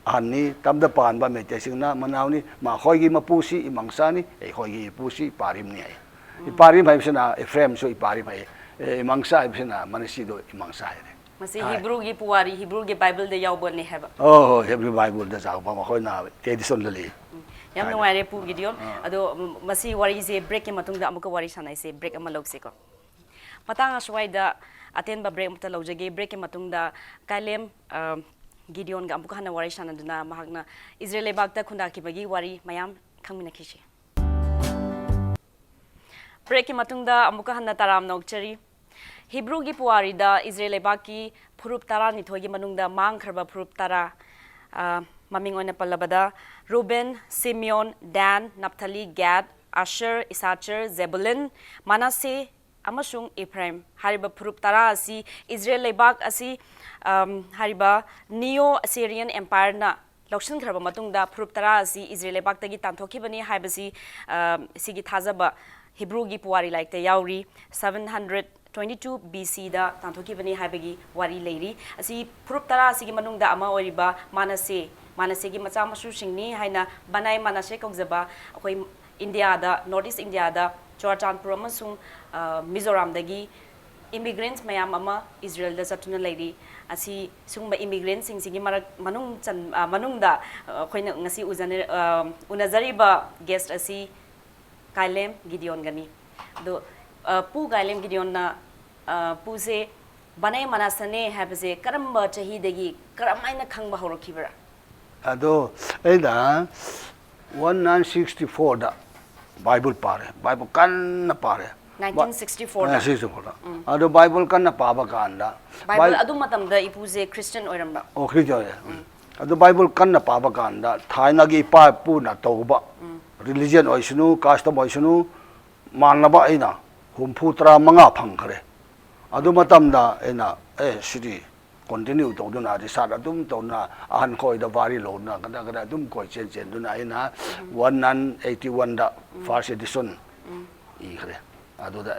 ꯑꯍꯟꯅꯤ, ꯇꯝꯗ ꯄꯥꯟꯕ ꯃꯩꯇꯩꯁꯤꯡꯅ ꯃꯅꯥꯎꯅꯤ, ꯃꯈꯣꯏꯒꯤ ꯃꯄꯨꯁꯤ ꯏꯃꯪꯁꯥꯅꯤ, ꯑꯩꯈꯣꯏꯒꯤ ꯏꯄꯨꯁꯤ ꯏꯄꯥꯔꯤꯝꯅꯤ ꯍꯥꯏ꯫ ꯎꯝ꯫ ꯏꯄꯥꯔꯤꯝ ꯍꯥꯏꯕꯁꯤꯅ ꯏꯐ꯭ꯔꯦꯝꯁꯨ ꯏꯄꯥꯔꯤꯝ ꯍꯥꯏ꯫ ꯑꯦ, ꯏꯃꯥꯡꯁꯥ ꯍꯥꯏꯕꯁꯤꯅ ꯃꯅꯤꯁꯤꯗꯣ ꯏꯃꯥꯡꯁꯥ ꯍꯥꯏꯔꯦ꯫ ꯃꯁꯤ ꯍꯤꯕ꯭ꯔꯨꯒꯤ ꯄꯨꯋꯥꯔꯤ, ꯍꯤꯕ꯭ꯔꯨꯒꯤ ꯕꯥꯏꯕꯜꯗ ꯌꯥꯎꯕꯅꯦ ꯍꯥꯏꯕ꯫ ꯑꯣ ꯍꯣꯏ, ꯍꯤꯕ꯭ꯔꯨ ꯕꯥꯏꯕꯜꯗ ꯆꯥꯎꯕ ꯃꯈꯣꯏꯅ ꯇ꯭ꯔꯦꯗꯤꯁꯟꯗ ꯂꯩ꯫ ꯌꯥꯝ ꯅꯨꯡꯉꯥꯏꯔꯦ ꯄꯨ ꯒꯤꯗꯤꯌꯣꯟ꯫ ꯑꯗꯣ ꯎꯝ, ꯃꯁꯤ ꯋꯥꯔꯤꯁꯦ ꯕ꯭ꯔꯦꯛꯀꯤ ꯃꯇꯨꯡꯗ ꯑꯃꯨꯛꯀ ꯋꯥꯔꯤ ꯁꯥꯟꯅꯁꯦ꯫ ꯕ꯭ꯔꯦꯛ ꯑꯃ ꯂꯧꯁꯤꯀꯣ꯫ ꯃꯇꯥꯡ ꯑꯁ꯭ꯋꯥꯏꯗ ꯑꯇꯦꯟꯕ ꯕ꯭ꯔꯦꯛ ꯑꯃꯇ ꯂꯧꯖꯒꯦ꯫ ꯕ꯭ꯔꯦꯛꯀꯤ ꯃꯇꯨꯡꯗ ꯀꯥꯏꯂꯦꯝ ꯑ, ꯒꯤꯗꯤꯌꯣꯟꯒ ꯑꯃꯨꯛꯀ ꯍꯟꯅ ꯋꯥꯔꯤ ꯁꯥꯟꯅꯗꯨꯅ ꯃꯍꯥꯛꯅ ꯏꯖꯔꯦꯜ ꯂꯩꯕꯥꯛꯇ ꯈꯨꯟꯗꯥꯈꯤꯕꯒꯤ ꯋꯥꯔꯤ ꯃꯌꯥꯝ ꯈꯪꯃꯤꯟꯅꯈꯤꯁꯤ꯫ ꯕ꯭ꯔꯦꯛꯀꯤ ꯃꯇꯨꯡꯗ ꯑꯃꯨꯛꯀ ꯍꯟꯅ ꯇꯔꯥꯝꯅ ꯑꯣꯛꯆꯔꯤ꯫ ꯍꯤꯕ꯭ꯔꯨꯒꯤ ꯄꯨꯋꯥꯔꯤꯗ ꯏꯖꯔꯦꯜ ꯂꯩꯕꯥꯛꯀꯤ ꯐꯨꯔꯨꯞ ꯇꯔꯥꯅꯤꯊꯣꯏꯒꯤ ꯃꯅꯨꯡꯗ ꯃꯥꯡꯈ꯭ꯔꯕ ꯐꯨꯔꯨꯞ ꯇꯔꯥ, ꯑ, ꯃꯃꯤꯡ ꯑꯣꯏꯅ ꯄꯜꯂꯕꯗ ꯔꯨꯕꯦꯟ, ꯁꯤꯃꯤꯌꯣꯟ, ꯗꯥꯟ, ꯅꯞꯊꯂꯤ, ꯒꯥꯗ, ꯑꯥꯁꯔ, ꯏꯁꯥꯆꯔ, ꯖꯦꯕꯨꯂꯨꯟ, ꯃꯅꯥꯁꯦ ꯑꯃꯁꯨꯡ ꯏꯐ꯭ꯔꯥꯏꯝ ꯍꯥꯏꯔꯤꯕ ꯐꯨꯔꯨꯞ ꯇꯔꯥ ꯑꯁꯤ ꯏꯖꯔꯦꯜ ꯂꯩꯕꯥꯛ ꯑꯁꯤ, ꯑꯝ, ꯍꯥꯏꯔꯤꯕ ꯅꯤꯌꯣ ꯑꯁꯦꯔꯤꯌꯟ ꯑꯦꯝꯄꯥꯌꯔꯅ ꯂꯧꯁꯤꯟꯈ꯭ꯔꯕ ꯃꯇꯨꯡꯗ ꯐꯨꯔꯨꯞ ꯇꯔꯥ ꯑꯁꯤ ꯏꯖꯔꯦꯜ ꯂꯩꯕꯥꯛꯇꯒꯤ ꯇꯥꯟꯊꯣꯛꯈꯤꯕꯅꯤ ꯍꯥꯏꯕꯁꯤ, ꯑ, ꯁꯤꯒꯤ ꯊꯥꯖꯕ ꯍꯤꯕ꯭ꯔꯨꯒꯤ ꯄꯨꯋꯥꯔꯤ ꯂꯥꯏꯔꯤꯛꯇ ꯌꯥꯎꯔꯤ꯫ Seven hundred twenty two B ꯁꯤꯗ ꯇꯥꯟꯊꯣꯛꯈꯤꯕꯅꯤ ꯍꯥꯏꯕꯒꯤ ꯋꯥꯔꯤ ꯂꯩꯔꯤ꯫ ꯑꯁꯤ ꯐꯨꯔꯨꯞ ꯇꯔꯥ ꯑꯁꯤꯒꯤ ꯃꯅꯨꯡꯗ ꯑꯃ ꯑꯣꯏꯔꯤꯕ ꯃꯥꯅꯁꯦ, ꯃꯥꯅꯁꯦꯒꯤ ꯃꯆꯥ ꯃꯁꯨꯁꯤꯡꯅꯤ ꯍꯥꯏꯅ ꯕꯅꯥꯏ ꯃꯥꯅꯁꯦ ꯀꯧꯖꯕ ꯑꯩꯈꯣꯏ ꯏꯟꯗꯤꯌꯥꯗ, ꯅꯣꯔꯠ ꯏꯁ ꯏꯟꯗꯤꯌꯥꯗ ꯆꯨꯔꯥꯆꯥꯟꯄꯨꯔ ꯑꯃꯁꯨꯡ, ꯑ, ꯃꯤꯖꯣꯔꯥꯝꯗꯒꯤ ꯏꯃꯤꯒ꯭ꯔꯦꯟꯠꯁ ꯃꯌꯥꯝ ꯑꯃ ꯏꯖꯔꯦꯜꯗ ꯆꯠꯇꯨꯅ ꯂꯩꯔꯤ꯫ ꯑꯁꯤ ꯁꯤꯒꯨꯝꯕ ꯏꯃꯤꯒ꯭ꯔꯦꯟꯠꯁꯤꯡꯁꯤꯒꯤ ꯃꯔꯛ, ꯃꯅꯨꯡ ꯆꯟ-, ꯑ, ꯃꯅꯨꯡꯗ, ꯑ, ꯑꯩꯈꯣꯏꯅ ꯉꯁꯤ ꯎꯖꯅ-, ꯑ, ꯎꯅꯖꯔꯤꯕ ꯒꯦꯁ꯭ꯠ ꯑꯁꯤ ꯀꯥꯏꯂꯦꯝ ꯒꯤꯗꯤꯌꯣꯟꯒꯅꯤ꯫ ꯑꯗꯣ, ꯑ, ꯄꯨ ꯀꯥꯏꯂꯦꯝ ꯒꯤꯗꯤꯌꯣꯟꯅ, ꯑ, ꯄꯨꯁꯦ ꯕꯅꯦ ꯃꯅꯥꯁꯅꯦ ꯍꯥꯏꯕꯁꯦ ꯀꯔꯝꯕ ꯆꯍꯤꯗꯒꯤ ꯀꯔꯝꯍꯥꯏꯅ ꯈꯪꯕ ꯍꯧꯔꯛꯈꯤꯕ꯭ꯔꯥ? ꯑꯗꯣ ꯑꯩꯅ ꯋꯥꯟ ꯅꯥꯏꯟ ꯁꯤꯛꯁꯇꯤ ꯐꯣꯔꯗ ꯕꯥꯏꯕꯜ ꯄꯥꯔꯦ, ꯕꯥꯏꯕꯜ ꯀꯟꯅ ꯄꯥꯔꯦ꯫ ꯅꯥꯏꯟꯇꯤꯟ ꯁꯤꯛꯁꯇꯤ ꯐꯣꯔꯗ? ꯑ, ꯁꯤꯛꯁꯇꯤ ꯐꯣꯔꯗ꯫ ꯑꯗꯣ ꯕꯥꯏꯕꯜ ꯀꯟꯅ ꯄꯥꯕ ꯀꯥꯟꯗ ꯕꯥꯏꯕꯜ ꯕꯥꯏ- ꯑꯗꯨ ꯃꯇꯝꯗ ꯏꯄꯨꯁꯦ ꯈ꯭ꯔꯤꯁꯇꯤꯌꯟ ꯑꯣꯏꯔꯝꯕ? ꯑꯣ, ꯈ꯭ꯔꯤꯁꯇꯤꯌꯟ ꯑꯣꯏꯔꯦ꯫ ꯎꯝ꯫ ꯑꯗꯨ ꯕꯥꯏꯕꯜ ꯀꯟꯅ ꯄꯥꯕ ꯀꯥꯟꯗ ꯊꯥꯏꯅꯒꯤ ꯏꯄꯥ ꯏꯄꯨꯅ ꯇꯧꯕ ꯔꯤꯂꯤꯖꯟ ꯑꯣꯏꯁꯅꯨ, ꯀꯁꯇꯝ ꯑꯣꯏꯁꯅꯨ, ꯃꯥꯟꯅꯕ ꯑꯩꯅ ꯍꯨꯝꯐꯨ ꯇꯔꯥ ꯃꯉꯥ ꯐꯪꯈ꯭ꯔꯦ꯫ ꯑꯗꯨ ꯃꯇꯝꯗ ꯑꯩꯅ, ꯑꯦ, ꯁꯤꯗꯤ ꯀꯣꯟꯇꯤꯅ꯭ꯌꯨ ꯇꯧꯗꯨꯅ, ꯔꯤꯁꯥꯔꯆ ꯑꯗꯨꯝ ꯇꯧꯗꯨꯅ, ꯑꯍꯟ ꯈꯣꯏꯗ ꯋꯥꯔꯤ ꯂꯧꯗꯨꯅ, ꯀꯗꯥ ꯀꯗꯥ ꯑꯗꯨꯝ ꯀꯣꯏ ꯆꯦꯟ ꯆꯦꯟꯗꯨꯅ ꯑꯩꯅ ꯋꯥꯟ ꯅꯥꯏꯟ ꯑꯩꯠꯇꯤ ꯋꯥꯟꯗ ꯐꯥꯔꯁ ꯑꯦꯗꯤꯁꯟ ꯏꯈ꯭ꯔꯦ꯫ ꯑꯗꯨꯗ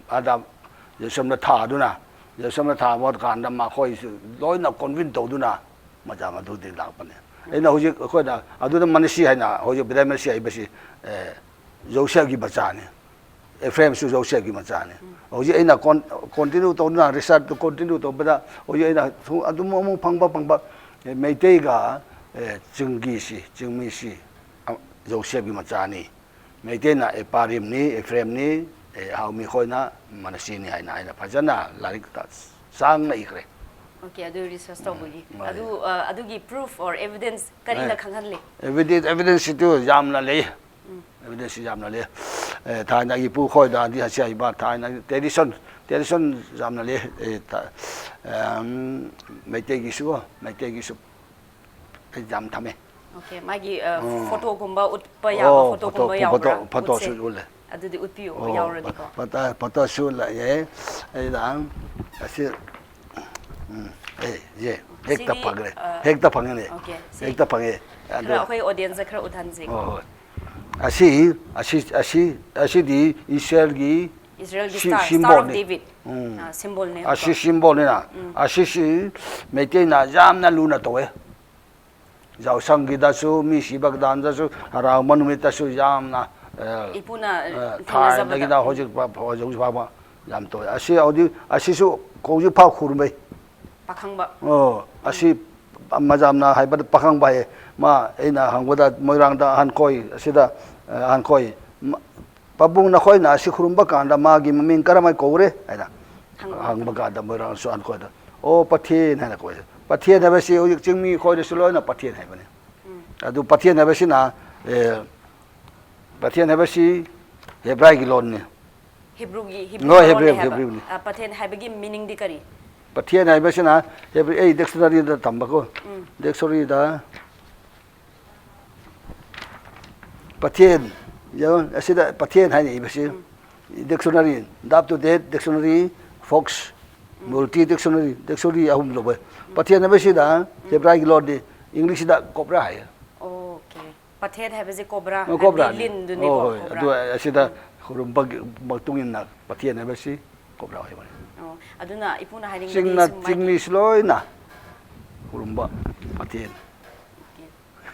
ꯑꯗ ꯖꯦꯔꯨꯁꯂꯝꯗ ꯊꯥꯗꯨꯅ, ꯖꯦꯔꯨꯁꯂꯝꯗ ꯊꯥꯕ ꯀꯥꯟꯗ ꯃꯈꯣꯏꯁꯨ ꯂꯣꯏꯅ ꯀꯣꯟꯚꯤꯟꯁ ꯇꯧꯗꯨꯅ ꯃꯆꯥ ꯃꯗꯨꯗꯤ ꯂꯥꯛꯄꯅꯦ꯫ ꯑꯩꯅ ꯍꯧꯖꯤꯛ ꯑꯩꯈꯣꯏꯅ ꯑꯗꯨꯗ ꯃꯅꯤꯁꯤ ꯍꯥꯏꯅ, ꯍꯧꯖꯤꯛ ꯕ꯭ꯔꯦꯃꯔꯁꯤ ꯍꯥꯏꯕꯁꯤ, ꯑꯦ, ꯖꯣꯁꯤꯌꯥꯒꯤ ꯃꯆꯥꯅꯤ꯫ ꯑꯦꯐ꯭ꯔꯦꯝꯁꯨ ꯖꯣꯁꯦꯐꯀꯤ ꯃꯆꯥꯅꯤ꯫ ꯍꯧꯖꯤꯛ ꯑꯩꯅ ꯀꯣꯟ-, ꯀꯣꯟꯇꯤꯅ꯭ꯌꯨ ꯇꯧꯗꯨꯅ, ꯔꯤꯁꯔꯆꯇꯨ ꯀꯣꯟꯇꯤꯅ꯭ꯌꯨ ꯇꯧꯕꯗ, ꯍꯧꯖꯤꯛ ꯑꯩꯅ ꯁꯨꯝ ꯑꯗꯨꯝ ꯑꯃꯨꯛ ꯐꯪꯕ, ꯐꯪꯕ, ꯑꯦ, ꯃꯩꯇꯩꯒ, ꯑꯦ, ꯆꯤꯡꯒꯤꯁꯤ, ꯆꯤꯡꯃꯤꯁꯤ, ꯑ, ꯖꯣꯁꯦꯐꯀꯤ ꯃꯆꯥꯅꯤ꯫ ꯃꯩꯇꯩꯅ ꯑꯦꯄꯥꯔꯤꯝꯅꯤ, ꯑꯦꯐ꯭ꯔꯦꯝꯅꯤ, ꯑꯦ, ꯍꯥꯎꯃꯤ ꯈꯣꯏꯅ ꯃꯅꯥꯁꯦꯅꯤ ꯍꯥꯏꯅ ꯑꯩꯅ ꯐꯖꯅ ꯂꯥꯏꯔꯤꯛꯇ ꯁꯥꯡꯅ ꯏꯈ꯭ꯔꯦ꯫ ꯑꯣꯀꯦ, ꯑꯗꯨ ꯔꯤꯁꯔꯆ ꯇꯧꯕꯒꯤ꯫ ꯃꯥꯅꯤ꯫ ꯑꯗꯨ, ꯑ, ꯑꯗꯨꯒꯤ ꯄ꯭ꯔꯨꯐ ꯑꯣꯔ ꯑꯦꯚꯤꯗꯦꯟꯁ ꯀꯔꯤꯅ ꯑꯦ, ꯈꯪꯍꯜꯂꯤ? ꯑꯦꯚꯤꯗꯦꯟꯁ, ꯑꯦꯚꯤꯗꯦꯟꯁꯁꯤꯗꯤ ꯌꯥꯝꯅ ꯂꯩ꯫ ꯑꯦꯚꯤꯗꯦꯟꯁꯁꯤ ꯌꯥꯝꯅ ꯂꯩ꯫ ꯑꯦ, ꯊꯥꯏꯅ ꯏꯄꯨ ꯈꯣꯏꯗ ꯑꯗꯤ ꯑꯁꯤ ꯍꯥꯏꯕ ꯊꯥꯏꯅ ꯇ꯭ꯔꯦꯗꯤꯁꯟ, ꯇ꯭ꯔꯦꯗꯤꯁꯟ ꯌꯥꯝꯅ ꯂꯩ꯫ ꯑꯦ, ꯊ-, ꯑꯝ, ꯃꯩꯇꯩꯒꯤꯁꯨ, ꯃꯩꯇꯩꯒꯤꯁꯨ ꯑꯩ ꯌꯥꯝ ꯊꯝꯃꯦ꯫ ꯑꯣꯀꯦ, ꯃꯥꯒꯤ, ꯑ, ꯑꯣ꯫ ꯐꯣꯇꯣꯒꯨꯝꯕ ꯎꯠꯄ ꯌꯥꯕ ꯑꯣ, ꯐꯣꯇꯣꯒꯨꯝꯕ ꯐꯣꯇꯣ, ꯌꯥꯎꯕ꯭ꯔꯥ? ꯐꯣꯇꯣ, ꯐꯣꯇꯣꯁꯨ ꯎꯠꯁꯦ꯫ ꯎꯠꯂꯦ꯫ ꯑꯗꯨꯗꯤ ꯎꯠꯄꯤꯌꯣ, ꯑꯣ, ꯌꯥꯎꯔꯗꯤꯀꯣ꯫ ꯐꯣꯇꯣ, ꯐꯣꯇꯣꯁꯨ ꯂꯩꯌꯦ꯫ ꯑꯩꯅ ꯑꯁꯤ, ꯎꯝ, ꯑꯦ, ꯌꯦ, ꯍꯦꯛꯇ ꯁꯤꯗꯤ, ꯐꯪꯈ꯭ꯔꯦ꯫ ꯑ, ꯍꯦꯛꯇ ꯐꯪꯉꯦꯅꯦ꯫ ꯑꯣꯀꯦ, ꯁꯤ ꯍꯦꯛꯇ ꯐꯪꯉꯦ꯫ ꯈꯔ ꯑꯗꯣ ꯑꯩꯈꯣꯏ ꯑꯣꯗꯤꯌꯦꯟꯁꯇ ꯈꯔ ꯎꯠꯍꯟꯁꯦꯀꯣ꯫ ꯍꯣꯏ, ꯍꯣꯏ꯫ ꯑꯁꯤ, ꯑꯁꯤ, ꯑꯁꯤ, ꯑꯁꯤꯗꯤ ꯏꯁꯔꯦꯜꯒꯤ ꯏꯁꯔꯦꯜꯒꯤ ꯁꯤ-, ꯁ꯭ꯇꯥꯔ, ꯁ꯭ꯇꯥꯔ ꯑꯣꯐ ꯁꯤꯝꯕꯣꯜꯅꯤ꯫ ꯗꯦꯕꯤꯠ, ꯎꯝ꯫ ꯑ, ꯁꯤꯝꯕꯣꯜꯅꯦꯕꯀꯣ꯫ ꯑꯁꯤ ꯁꯤꯝꯕꯣꯜꯅꯤꯅ, ꯎꯝ꯫ ꯑꯁꯤꯁꯤ ꯃꯩꯇꯩꯅ ꯌꯥꯝꯅ ꯂꯨꯅ ꯇꯧꯋꯦ꯫ ꯌꯥꯎꯁꯪꯒꯤꯗꯁꯨ, ꯃꯤ ꯁꯤꯕ ꯀꯥꯟꯗꯁꯨ, ꯍꯔꯥꯎꯕ ꯅꯨꯃꯤꯠꯇꯁꯨ ꯌꯥꯝꯅ, ꯑ, ꯏꯄꯨꯅ, ꯑ, ꯊꯦꯡꯅꯖꯕꯗ꯫ ꯊꯥꯏꯅꯗꯒꯤꯅ ꯎꯝ꯫ ꯍꯧꯖꯤꯛ ꯐꯥꯎ, ꯍꯧꯖꯤꯛ ꯐꯥꯎꯕ ꯌꯥꯝ ꯇꯧꯋꯦ꯫ ꯑꯁꯤ ꯍꯧꯖꯤꯛ, ꯑꯁꯤꯁꯨ ꯍꯧꯖꯤꯛ ꯐꯥꯎ ꯈꯨꯔꯨꯝꯕꯩ꯫ ꯄꯥꯈꯪꯕ꯫ ꯑꯣ, ꯎꯝ꯫ ꯑꯁꯤ ꯃꯖꯥꯝꯅ ꯍꯥꯏꯕꯗ ꯄꯥꯈꯪꯕ ꯍꯥꯏꯌꯦ꯫ ꯃꯥ ꯑꯩꯅ ꯍꯪꯕꯗ ꯃꯣꯏꯔꯥꯡꯗ ꯑꯍꯟꯈꯣꯏ, ꯑꯁꯤꯗ, ꯑ, ꯑꯍꯟꯈꯣꯏ, ꯃ-, "ꯄꯥꯕꯨꯡ ꯅꯈꯣꯏꯅ ꯑꯁꯤ ꯈꯨꯔꯨꯝꯕ ꯀꯥꯟꯗ ꯃꯥꯒꯤ ꯃꯃꯤꯡ ꯀꯔꯝꯍꯥꯏꯅ ꯀꯧꯔꯦ?" ꯍꯥꯏꯅ ꯍꯪꯕ ꯍꯪꯕ ꯃꯇꯝꯗ꯫ ꯀꯥꯟꯗ ꯃꯣꯏꯔꯥꯡꯁꯨ ꯑꯍꯟꯈꯣꯏꯗ, "ꯑꯣ, ꯄꯊꯦꯟ" ꯍꯥꯏꯅ ꯀꯧꯋꯦ꯫ ꯄꯊꯦꯟ ꯍꯥꯏꯕꯁꯤ ꯍꯧꯖꯤꯛ ꯆꯤꯡꯃꯤ ꯈꯣꯏꯗꯁꯨ ꯂꯣꯏꯅ ꯄꯊꯦꯟ ꯍꯥꯏꯕꯅꯤ꯫ ꯎꯝ꯫ ꯑꯗꯨ ꯄꯊꯦꯟ ꯍꯥꯏꯕꯁꯤꯅ, ꯑꯦ, ꯄꯊꯦꯟ ꯍꯥꯏꯕꯁꯤ ꯍꯦꯕ꯭ꯔꯥꯏꯒꯤ ꯂꯣꯟꯅꯤ꯫ ꯍꯤꯕ꯭ꯔꯨꯒꯤ, ꯍꯤꯕ꯭ꯔꯨ ꯍꯣꯏ, ꯃꯔꯣꯟꯅꯦ ꯍꯦꯕ꯭ꯔꯨ, ꯍꯥꯏꯕ꯫ ꯍꯤꯕ꯭ꯔꯨꯅꯤ꯫ ꯑ, ꯄꯊꯦꯟ ꯍꯥꯏꯕꯒꯤ ꯃꯤꯅꯤꯡꯗꯤ ꯀꯔꯤ? ꯄꯊꯦꯟ ꯍꯥꯏꯕꯁꯤꯅ ꯍꯤꯕ꯭ꯔꯨ, ꯑꯩ ꯗꯤꯛꯁꯅꯔꯤꯗ ꯇꯝꯕꯀꯣ꯫ ꯎꯝ꯫ ꯗꯤꯛꯁꯅꯔꯤꯗ ꯄꯊꯦꯟ, ꯌꯦꯡꯉꯣ, ꯑꯁꯤꯗ ꯄꯊꯦꯟ ꯍꯥꯏꯅ ꯏꯕꯁꯤ꯫ Um. Dictionary, the up to date dictionary, ꯐꯣꯛꯁ, ꯎꯝ꯫ ꯃꯜꯇꯤ ꯗꯤꯛꯁꯅꯔꯤ, ꯗꯤꯛꯁꯅꯔꯤ ꯑꯍꯨꯝ ꯂꯧꯕ꯫ ꯎꯝ꯫ ꯄꯊꯦꯟ ꯍꯥꯏꯕꯁꯤꯗ ꯎꯝ꯫ ꯍꯦꯕ꯭ꯔꯥꯏꯒꯤ ꯂꯣꯟꯗꯤ, ꯏꯪꯂꯤꯁꯇ ꯀꯣꯕ꯭ꯔꯥ ꯍꯥꯏꯌꯦ꯫ ꯑꯣꯀꯦ꯫ ꯄꯊꯦꯟ ꯍꯥꯏꯕꯁꯦ ꯀꯣꯕ꯭ꯔꯥ, ꯑꯣ, ꯍꯥꯏꯕꯗꯤ ꯀꯣꯕ꯭ꯔꯥꯅꯤ꯫ ꯂꯤꯟꯗꯨꯅꯤꯀꯣ, ꯍꯣꯏ, ꯍꯣꯏ꯫ ꯀꯣꯕ꯭ꯔꯥ꯫ ꯑꯗꯨ ꯑꯁꯤꯗ ꯎꯝ꯫ ꯈꯨꯔꯨꯝꯕꯒꯤ ꯃꯇꯨꯡ ꯏꯟꯅ ꯄꯊꯦꯟ ꯍꯥꯏꯕꯁꯤ ꯀꯣꯕ꯭ꯔꯥ ꯑꯣꯏꯕꯅꯤ꯫ ꯑꯣ, ꯑꯗꯨꯅ ꯏꯄꯨꯅ ꯍꯥꯏꯅꯤꯡꯕꯗꯤ ꯆꯤꯡꯅ, ꯁꯨꯝ ꯃꯥꯒꯤ ꯆꯤꯡꯃꯤꯁꯨ ꯂꯣꯏꯅ ꯈꯨꯔꯨꯝꯕ ꯄꯊꯦꯟ꯫ ꯑꯣꯀꯦ꯫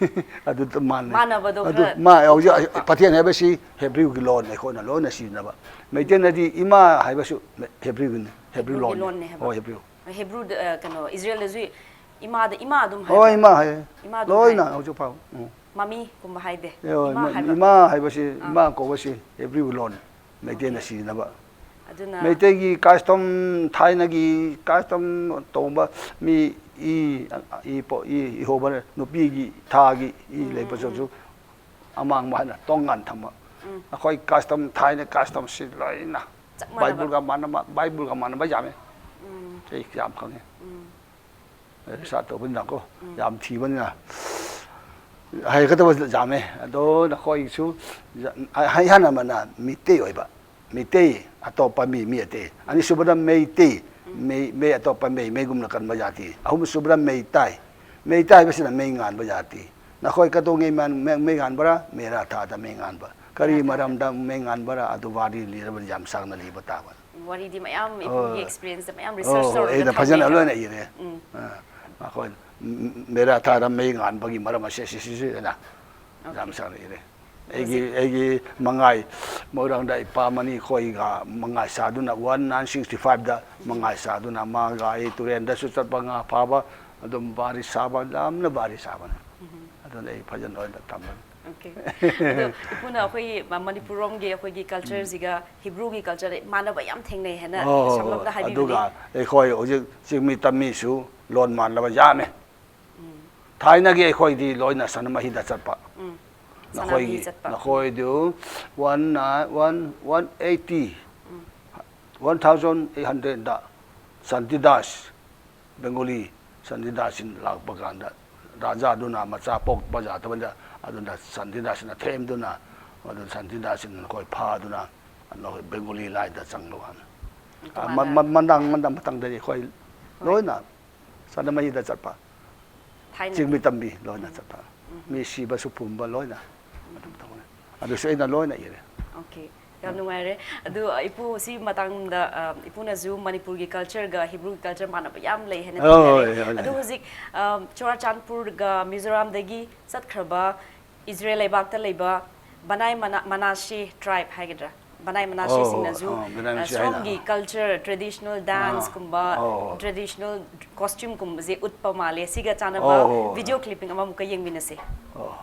ꯑꯗꯨ ꯃꯥꯟꯅꯩ꯫ ꯃꯥꯟꯅꯕꯗꯣ ꯑꯗꯨ ꯈꯔ ꯃꯥ ꯍꯧꯖꯤꯛ ꯎꯠꯊꯣꯛꯄ꯫ ꯄꯊꯦꯟ ꯍꯥꯏꯕꯁꯤ ꯍꯦꯕ꯭ꯔꯤꯎꯒꯤ ꯂꯣꯟ ꯑꯩꯈꯣꯏꯅ ꯂꯣꯏꯅ ꯁꯤꯖꯤꯟꯅꯕ꯫ ꯃꯩꯇꯩꯅꯗꯤ ꯏꯃꯥ ꯍꯥꯏꯕꯁꯨ ꯍꯦꯕ꯭ꯔꯤꯎꯒꯤꯅꯤ, ꯍꯦꯕ꯭ꯔꯤꯎ ꯍꯦꯕ꯭ꯔꯤꯎꯒꯤ ꯂꯣꯟꯅꯤ꯫ ꯂꯣꯟꯅꯦ ꯍꯥꯏꯕ꯫ ꯍꯣꯏ, ꯍꯦꯕ꯭ꯔꯤꯎ꯫ ꯑ, ꯍꯦꯕ꯭ꯔꯨꯗ, ꯑ, ꯀꯩꯅꯣ, ꯏꯖꯔꯦꯜꯗꯁꯨ ꯏꯃꯥꯗ, ꯏꯃꯥ ꯑꯗꯨꯝ ꯍꯣꯏ, ꯍꯥꯏꯕ꯫ ꯏꯃꯥ ꯍꯥꯏꯌꯦ꯫ ꯏꯃꯥ ꯑꯗꯨꯝ ꯂꯣꯏꯅ ꯍꯥꯏ꯫ ꯍꯧꯖꯤꯛ ꯐꯥꯎ꯫ ꯎꯝ꯫ ꯃꯃꯤꯒꯨꯝꯕ ꯍꯥꯏꯗꯦ꯫ ꯑꯦ, ꯍꯣꯏ, ꯏꯃꯥ ꯃ-, ꯍꯥꯏꯕ꯫ ꯏꯃꯥ ꯍꯥꯏꯕꯁꯤ, ꯑꯥ꯫ ꯏꯃꯥ ꯀꯧꯕꯁꯤ ꯍꯦꯕ꯭ꯔꯤꯎ ꯂꯣꯟ, ꯃꯩꯇꯩꯅ Okay꯫ ꯁꯤꯖꯤꯟꯅꯕ꯫ ꯑꯗꯨꯅ ꯃꯩꯇꯩꯒꯤ custom, ꯊꯥꯏꯅꯒꯤ custom ꯇꯧꯕ ꯃꯤ ꯏ, ꯏ ꯄꯣ-, ꯏ, ꯏꯍꯧꯕ ꯅꯨꯄꯤꯒꯤ ꯊꯥꯒꯤ ꯏ ꯎꯝ, ꯎꯝ, ꯂꯩꯕꯁꯨ ꯎꯝ꯫ ꯑꯃꯥꯡꯕ ꯍꯥꯏꯅ ꯇꯣꯉꯥꯟ ꯊꯝꯕ꯫ ꯎꯝ꯫ ꯑꯩꯈꯣꯏ custom, ꯊꯥꯏꯅ customꯁꯤ ꯂꯣꯏꯅ ꯆꯞ ꯃꯥꯟꯅꯕ꯫ ꯕꯥꯏꯕꯜꯒ ꯃꯥꯟꯅꯕ, ꯕꯥꯏꯕꯜꯒ ꯃꯥꯟꯅꯕ ꯌꯥꯝꯃꯦ꯫ ꯎꯝ꯫ ꯑꯩ ꯌꯥꯝ ꯈꯪꯉꯦ꯫ ꯎꯝ꯫ ꯔꯤꯁꯥꯔꯆ ꯇꯧꯕꯅꯤꯅꯀꯣ, ꯎꯝ꯫ ꯌꯥꯝ ꯊꯤꯕꯅꯤꯅ ꯍꯩꯒꯗꯕ ꯌꯥꯝꯃꯦ꯫ ꯑꯗꯣ ꯅꯈꯣꯏꯒꯤꯁꯨ ꯍꯩꯍꯟ ꯑꯃꯅ ꯃꯤꯇꯩ ꯑꯣꯏꯕ, ꯃꯤꯇꯩ ꯑꯇꯣꯞꯄ ꯃꯤ, ꯃꯤ ꯑꯇꯩ꯫ ꯑꯅꯤꯁꯨꯕꯗ ꯃꯩꯇꯩ, ꯎꯝ꯫ ꯃꯩ, ꯃꯩ ꯑꯇꯣꯞꯄ ꯃꯩ, ꯃꯩꯒꯨꯝꯅ ꯀꯟꯕ ꯖꯥꯇꯤ꯫ ꯑꯍꯨꯝꯁꯨꯕꯗ ꯃꯩꯇꯥꯏ, ꯃꯩꯇꯥꯏ ꯍꯥꯏꯕꯁꯤꯅ ꯃꯩ ꯉꯥꯟꯕ ꯖꯥꯇꯤ꯫ ꯅꯈꯣꯏ ꯀꯩꯗꯧꯉꯩ ꯃ-, ꯃꯩ, ꯃꯩ ꯉꯥꯟꯕ꯭ꯔꯥ? ꯃꯦꯔꯥ ꯊꯥꯗ ꯃꯩ ꯉꯥꯟꯕ꯫ ꯀꯔꯤ ꯃꯦꯔꯥ ꯊꯥꯗ꯫ ꯃꯔꯝꯗ ꯃꯩ ꯉꯥꯟꯕ꯭ꯔꯥ? ꯑꯗꯨ ꯋꯥꯔꯤ ꯂꯤꯔꯕꯗꯤ ꯌꯥꯝ ꯁꯥꯡꯅ ꯂꯤꯕ ꯇꯥꯕ꯫ ꯋꯥꯔꯤꯗꯤ ꯃꯌꯥꯝ ꯏꯄꯨꯒꯤ ꯑꯣ꯫ experienceꯇ ꯃꯌꯥꯝ ꯑꯣ, research ꯑꯣ, ꯇꯧꯔꯒ ꯑꯩꯅ ꯐꯖꯅ ꯊꯝꯃꯦ ꯂꯣꯏꯅ ꯍꯥꯏꯕ꯫ ꯏꯔꯦ꯫ ꯎꯝ꯫ ꯑ, ꯑꯩꯈꯣꯏ ꯃꯦꯔꯥ ꯊꯥꯗ ꯃꯩ ꯉꯥꯟꯕꯒꯤ ꯃꯔꯝ ꯑꯁꯦ ꯁꯤ, ꯁꯤ, ꯁꯤ ꯍꯥꯏꯅ Okay꯫ ꯌꯥꯝ ꯁꯥꯡꯅ ꯏꯔꯦ꯫ ꯍꯧꯖꯤꯛ ꯑꯩꯒꯤ, ꯑꯩꯒꯤ ꯃꯉꯥꯏ ꯃꯣꯏꯔꯥꯡꯗ ꯏꯄꯥ ꯃꯅꯤ ꯈꯣꯏꯒ ꯃꯉꯥꯏ ꯆꯥꯗꯨꯅ, one nine sixty fiveꯗ ꯃꯉꯥꯏ ꯆꯥꯗꯨꯅ ꯃꯥꯒ ꯑꯩ ꯇꯨꯔꯦꯟꯗꯁꯨ ꯆꯠꯄ, ꯉꯥ ꯐꯥꯕ, ꯑꯗꯨꯝ ꯋꯥꯔꯤ ꯁꯥꯕ, ꯌꯥꯝꯅ ꯋꯥꯔꯤ ꯁꯥꯕꯅꯦ꯫ ꯎꯝ꯫ ꯑꯗꯨꯅ ꯑꯩ ꯐꯖꯅ ꯂꯣꯏꯅ ꯊꯝꯕꯅꯤ꯫ Okay꯫ ꯑꯗꯣ ꯏꯄꯨꯅ ꯑꯩꯈꯣꯏꯒꯤ ꯃ-, ꯃꯅꯤꯄꯨꯔ ꯔꯣꯝꯒꯤ ꯑꯩꯈꯣꯏꯒꯤ cultureꯁꯤꯒ ꯍꯤꯕ꯭ꯔꯨꯒꯤ culture ꯃꯥꯟꯅꯕ ꯌꯥꯝ ꯊꯦꯡꯅꯩ ꯍꯥꯏꯅ ꯑꯣ, ꯁꯝꯂꯞꯅ ꯍꯥꯏꯕꯤꯕꯗꯤ꯫ ꯑꯗꯨꯒ ꯑꯩꯈꯣꯏ ꯍꯧꯖꯤꯛ ꯆꯤꯡꯃꯤ ꯇꯝꯃꯤꯁꯨ ꯂꯣꯟ ꯃꯥꯟꯅꯕ ꯌꯥꯝꯃꯦ꯫ ꯎꯝ꯫ ꯊꯥꯏꯅꯒꯤ ꯑꯩꯈꯣꯏꯗꯤ ꯂꯣꯏꯅ ꯁꯅꯥꯃꯍꯤꯗ ꯆꯠꯄ꯫ ꯎꯝ꯫ ꯅꯈꯣꯏꯒꯤ, ꯁꯅꯥꯃꯍꯤ ꯆꯠꯄ꯫ ꯅꯈꯣꯏꯗꯨ one nine, one, one eighty, ꯎꯝ꯫ one thousand eight hundredꯗ Shantidas, Bengali ꯁꯥꯟꯇꯤꯗꯥꯁꯁꯤꯡ ꯂꯥꯛꯄ ꯀꯥꯟꯗ ꯔꯥꯖꯥꯗꯨꯅ ꯃꯆꯥ ꯄꯣꯛꯄ ꯌꯥꯗꯕꯗ ꯑꯗꯨꯅ ꯁꯥꯟꯇꯤꯗꯥꯁꯅ ꯊꯦꯝꯗꯨꯅ ꯑꯗꯨ ꯁꯥꯟꯇꯤꯗꯥꯁꯁꯤꯡ ꯅꯈꯣꯏ ꯐꯥꯗꯨꯅ ꯅꯈꯣꯏ ꯕꯦꯡꯒꯣꯂꯤ ꯂꯥꯏꯗ ꯆꯪꯂꯨ ꯍꯥꯏꯅ꯫ ꯇꯣꯉꯥꯟꯅ ꯃ-, ꯃ-, ꯃꯇꯥꯡ, ꯃꯇꯥꯡ, ꯃꯇꯥꯡꯗꯗꯤ ꯑꯩꯈꯣꯏ ꯍꯣꯏ꯫ ꯂꯣꯏꯅ ꯁꯅꯥꯃꯍꯤꯗ ꯆꯠꯄ꯫ ꯊꯥꯏꯅꯗꯤ꯫ ꯆꯤꯡꯃꯤ ꯇꯝꯕꯤ ꯂꯣꯏꯅ ꯎꯝ꯫ ꯆꯠꯄ꯫ ꯎꯝ꯫ ꯃꯤ ꯁꯤꯕꯁꯨ ꯄꯨꯝꯕ ꯂꯣꯏꯅ ꯑꯗꯨꯝ ꯇꯧꯅꯤ꯫ ꯑꯗꯨꯁꯨ ꯑꯩꯅ ꯂꯣꯏꯅ ꯏꯔꯦ꯫ Okay꯫ ꯌꯥꯝ ꯅꯨꯡꯉꯥꯏꯔꯦ꯫ ꯑꯗꯨ, ꯑ, ꯏꯄꯨ, ꯁꯤ ꯃꯇꯥꯡꯗ, ꯑ, ꯏꯄꯨꯅꯁꯨ ꯃꯅꯤꯄꯨꯔꯒꯤ cultureꯒ Hebrewꯒꯤ culture ꯃꯥꯟꯅꯕ ꯌꯥꯝ ꯂꯩ ꯍꯥꯏꯅ ꯍꯣꯏ, ꯇꯧꯅꯔꯦ꯫ ꯍꯣꯏ, ꯍꯣꯏ, ꯑꯗꯨ ꯂꯩ꯫ ꯍꯧꯖꯤꯛ, ꯑ, ꯆꯨꯔꯥꯆꯥꯟꯄꯨꯔꯒ ꯃꯤꯖꯣꯔꯥꯝꯗꯒꯤ ꯆꯠꯈ꯭ꯔꯕ ꯏꯖꯔꯦꯜ ꯂꯩꯕꯥꯛꯇ ꯂꯩꯕ ꯕꯅꯥꯏ ꯃꯅꯥ-, ꯃꯅꯥꯁꯤ tribe ꯍꯥꯏꯒꯗ꯭ꯔꯥ? ꯕꯅꯥꯏ ꯃꯅꯥꯁꯤꯁꯤꯡꯅꯁꯨ, ꯑꯣ, ꯕꯅꯥꯏ ꯑ, ꯃꯅꯥꯁꯤ ꯍꯥꯏꯅ, ꯁꯣꯝꯒꯤ ꯑꯥ꯫ Culture, traditional ꯑꯥ꯫ Danceꯀꯨꯝꯕ, ꯑꯣ꯫ Traditional costumeꯀꯨꯝꯕꯁꯦ ꯎꯠꯄ ꯃꯥꯜꯂꯦ꯫ ꯁꯤꯒ ꯆꯥꯟꯅꯕ ꯑꯣ, ꯑꯣ꯫ Video clipping ꯑꯃꯃꯨꯛꯀ ꯌꯦꯡꯃꯤꯟꯅꯁꯦ꯫ ꯑꯣ꯫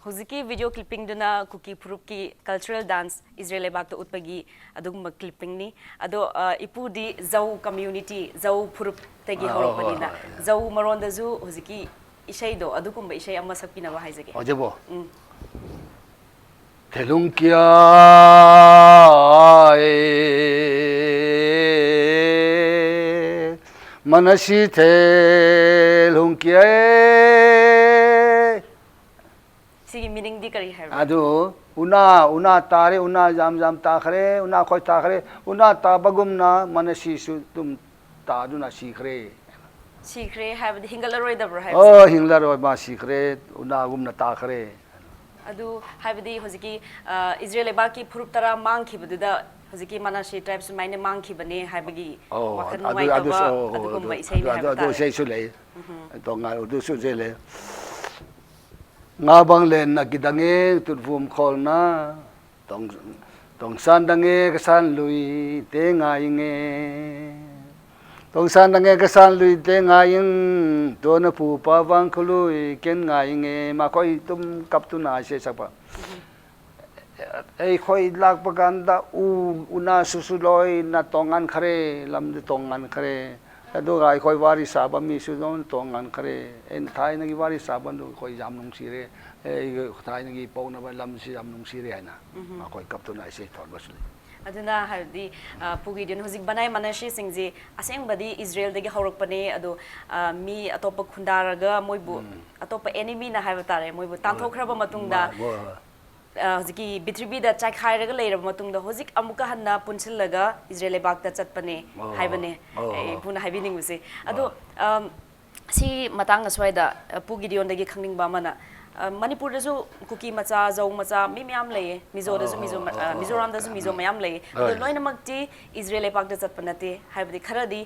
ꯍꯧꯖꯤꯛꯀꯤ video clippingꯗꯨꯅ ꯀꯨꯀꯤ ꯐꯨꯔꯨꯞꯀꯤ cultural dance ꯏꯖꯔꯦꯜ ꯂꯩꯕꯥꯛꯇ ꯎꯠꯄꯒꯤ ꯑꯗꯨꯒꯨꯝꯕ clippingꯅꯤ꯫ ꯑꯗꯣ, ꯑ, ꯏꯄꯨꯗꯤ ꯖꯧ community, ꯖꯧ ꯐꯨꯔꯨꯞꯇꯒꯤ ꯑꯥ, ꯍꯣꯏ, ꯍꯣꯏ, ꯍꯧꯔꯛꯄꯅꯤꯅ, ꯍꯣꯏ꯫ ꯖꯧ ꯃꯔꯣꯟꯗꯁꯨ ꯍꯧꯖꯤꯛꯀꯤ ꯏꯁꯩꯗꯣ, ꯑꯗꯨꯒꯨꯝꯕ ꯏꯁꯩ ꯑꯃ ꯁꯛꯄꯤꯅꯕ ꯍꯥꯏꯖꯒꯦ꯫ ꯍꯧꯖꯤꯛꯄꯣ? ꯎꯝ꯫ ꯊꯦꯂꯨꯡ ꯀꯤꯌꯥ ꯑꯦ, ꯃꯅꯁꯤ ꯊꯦꯂꯨꯡ ꯀꯤꯌꯥ ꯑꯦ꯫ ꯁꯤꯒꯤ ꯃꯤꯅꯤꯡꯗꯤ ꯀꯔꯤ ꯍꯥꯏꯕ꯭ꯔꯥ? ꯑꯗꯨ ꯎꯅꯥ ꯎꯅꯥ ꯇꯥꯔꯦ, ꯎꯅꯥ ꯌꯥꯝ ꯌꯥꯝ ꯇꯥꯈ꯭ꯔꯦ, ꯎꯅꯥ ꯈꯣꯏ ꯇꯥꯈ꯭ꯔꯦ, ꯎꯅꯥ ꯇꯥꯕꯒꯨꯝꯅ ꯃꯅꯥꯁꯤꯁꯨ ꯑꯗꯨꯝ ꯇꯥꯗꯨꯅ ꯁꯤꯈ꯭ꯔꯦ꯫ ꯁꯤꯈ꯭ꯔꯦ ꯍꯥꯏꯕꯗꯤ ꯍꯤꯡꯒꯠꯂꯔꯣꯏꯗꯕ꯭ꯔꯣ ꯍꯥꯏꯕꯁꯦ? ꯑꯣ, ꯍꯤꯡꯂꯔꯣꯏ, ꯃꯥ ꯁꯤꯈ꯭ꯔꯦ, ꯎꯅꯥꯒꯨꯝꯅ ꯇꯥꯈ꯭ꯔꯦ꯫ ꯑꯗꯨ ꯍꯥꯏꯕꯗꯤ ꯍꯧꯖꯤꯛꯀꯤ ꯑ, ꯏꯖꯔꯦꯜ ꯂꯩꯕꯥꯛꯀꯤ ꯐꯨꯔꯨꯞ ꯇꯔꯥ ꯃꯥꯡꯈꯤꯕꯗꯨꯗ ꯍꯧꯖꯤꯛꯀꯤ ꯃꯅꯥꯁꯦ ꯇ꯭ꯔꯥꯏꯕ ꯁꯨꯃꯥꯏꯅ ꯃꯥꯡꯈꯤꯕꯅꯦ ꯍꯥꯏꯕꯒꯤ ꯑꯣ, ꯋꯥꯈꯜ ꯑꯗꯨ ꯑꯗꯨꯁꯨ ꯅꯨꯡꯉꯥꯏꯇꯕ ꯑꯣ, ꯑꯣ, ꯑꯗꯨꯒꯨꯝꯕ ꯑꯗꯨ- ꯏꯁꯩꯅꯦ ꯑꯗꯨ- ꯍꯥꯏꯕ ꯑꯗꯨ ꯇꯥꯔꯦ꯫ ꯏꯁꯩꯁꯨ ꯂꯩ꯫ ꯇꯣꯉꯥꯟ ꯑꯗꯨꯁꯨ ꯏꯁꯩ ꯂꯩ꯫ ꯉꯥꯕꯪꯂꯦꯟꯅ ꯀꯤꯗꯉꯦ ꯇꯨꯠꯐꯨꯝ ꯈꯣꯜꯅ ꯇꯣꯡ- ꯇꯣꯡꯁꯥꯟꯗꯉꯦ ꯀꯁꯥꯟ ꯂꯨꯏ ꯇꯦꯡꯉꯥꯏꯉꯦ꯫ ꯇꯣꯡꯁꯥꯟꯗꯉꯦ ꯀꯁꯥꯟ ꯂꯨꯏ ꯇꯦꯡꯉꯥꯏꯉꯦ꯫ ꯇꯣꯅ ꯄꯨ ꯄꯥꯕꯥꯡ ꯈꯨꯂꯨꯏ ꯀꯦꯟ ꯉꯥꯏꯉꯦ꯫ ꯃꯈꯣꯏ ꯑꯗꯨꯝ ꯀꯞꯇꯨꯅ ꯏꯁꯩ ꯁꯛꯄ꯫ ꯑꯩꯈꯣꯏ ꯂꯥꯛꯄ ꯀꯥꯟꯗ ꯎ ꯎꯅꯥꯁꯨꯁꯨ ꯂꯣꯏꯅ ꯇꯣꯡꯉꯥꯟꯈ꯭ꯔꯦ, ꯂꯝꯗꯤ ꯇꯣꯡꯉꯥꯟꯈ꯭ꯔꯦ꯫ ꯑꯗꯨꯒ ꯑꯩꯈꯣꯏ ꯋꯥꯔꯤ ꯁꯥꯕ ꯃꯤꯁꯨ ꯂꯣꯏꯅ ꯇꯣꯡꯉꯥꯟꯈ꯭ꯔꯦ꯫ ꯑꯩꯅ ꯊꯥꯏꯅꯒꯤ ꯋꯥꯔꯤ ꯁꯥꯕꯗꯨ ꯑꯩꯈꯣꯏ ꯌꯥꯝ ꯅꯨꯡꯁꯤꯔꯦ꯫ ꯑꯩ ꯊꯥꯏꯅꯒꯤ ꯄꯣꯛꯅꯕ ꯂꯝꯁꯤ ꯌꯥꯝ ꯅꯨꯡꯁꯤꯔꯦ ꯍꯥꯏꯅ ꯃꯈꯣꯏ ꯀꯞꯇꯨꯅ ꯏꯁꯩ ꯊꯣꯟꯕꯁꯨ ꯂꯩ꯫ ꯑꯗꯨꯅ ꯍꯥꯏꯕꯗꯤ ꯑ, ꯄꯨꯒꯤꯗꯤꯌꯣꯟ ꯍꯧꯖꯤꯛ ꯕꯅꯥꯏ ꯃꯅꯥꯁꯦꯁꯤꯡꯁꯤ ꯑꯁꯦꯡꯕꯗꯤ ꯏꯖꯔꯦꯜꯗꯒꯤ ꯍꯧꯔꯛꯄꯅꯦ꯫ ꯑꯗꯣ ꯑ, ꯃꯤ ꯑꯇꯣꯞꯄ ꯈꯨꯟꯗꯥꯔꯒ ꯃꯣꯏꯕꯨ ꯑꯇꯣꯞꯄ ꯑꯦꯅꯤꯃꯤꯅ ꯍꯥꯏꯕ ꯇꯥꯔꯦ, ꯃꯣꯏꯕꯨ ꯇꯥꯟꯊꯣꯛꯈ꯭ꯔꯕ ꯃꯇꯨꯡꯗ ꯃꯥ- ꯍꯣꯏ, ꯍꯣꯏ꯫ ꯑ, ꯍꯧꯖꯤꯛꯀꯤ ꯄ꯭ꯔꯤꯊꯤꯕꯤꯗ ꯆꯥꯏꯈꯥꯏꯔꯒ ꯂꯩꯔꯕ ꯃꯇꯨꯡꯗ ꯍꯧꯖꯤꯛ ꯑꯃꯨꯛꯀ ꯍꯟꯅ ꯄꯨꯟꯁꯤꯜꯂꯒ ꯏꯖꯔꯦꯜ ꯂꯩꯕꯥꯛꯇ ꯆꯠꯄꯅꯦ ꯑꯣ, ꯍꯥꯏꯕꯅꯦ꯫ ꯑꯣ, ꯑꯦ, ꯑꯣ꯫ ꯏꯄꯨꯅ ꯍꯥꯏꯕꯤꯅꯤꯡꯕꯁꯦ꯫ ꯑꯗꯣ ꯑꯝ, ꯁꯤ ꯃꯇꯥꯡ ꯑꯁ꯭ꯋꯥꯏꯗ ꯑ, ꯄꯨ ꯒꯤꯗꯤꯌꯣꯟꯗꯒꯤ ꯈꯪꯅꯤꯡꯕ ꯑꯃꯅ ꯑ, ꯃꯅꯤꯄꯨꯔꯗꯁꯨ ꯀꯨꯀꯤ ꯃꯆꯥ, ꯖꯧ ꯃꯆꯥ ꯃꯤ ꯃꯌꯥꯝ ꯂꯩꯌꯦ꯫ ꯃꯤꯖꯣꯗꯁꯨ ꯑꯣ, ꯃꯤꯖꯣ ꯑꯣ, ꯃ- ꯑ, ꯑꯣ, ꯃꯤꯖꯣꯔꯥꯝꯗꯁꯨ ꯑꯣ, ꯃꯤꯖꯣ ꯎꯝ꯫ ꯃꯌꯥꯝ ꯂꯩꯌꯦ꯫ ꯑꯗꯣ ꯍꯣꯏ꯫ ꯂꯣꯏꯅꯃꯛꯇꯤ ꯏꯖꯔꯦꯜ ꯂꯩꯄꯥꯛꯇ ꯆꯠꯄ ꯅꯠꯇꯦ꯫ ꯍꯥꯏꯕꯗꯤ ꯈꯔꯗꯤ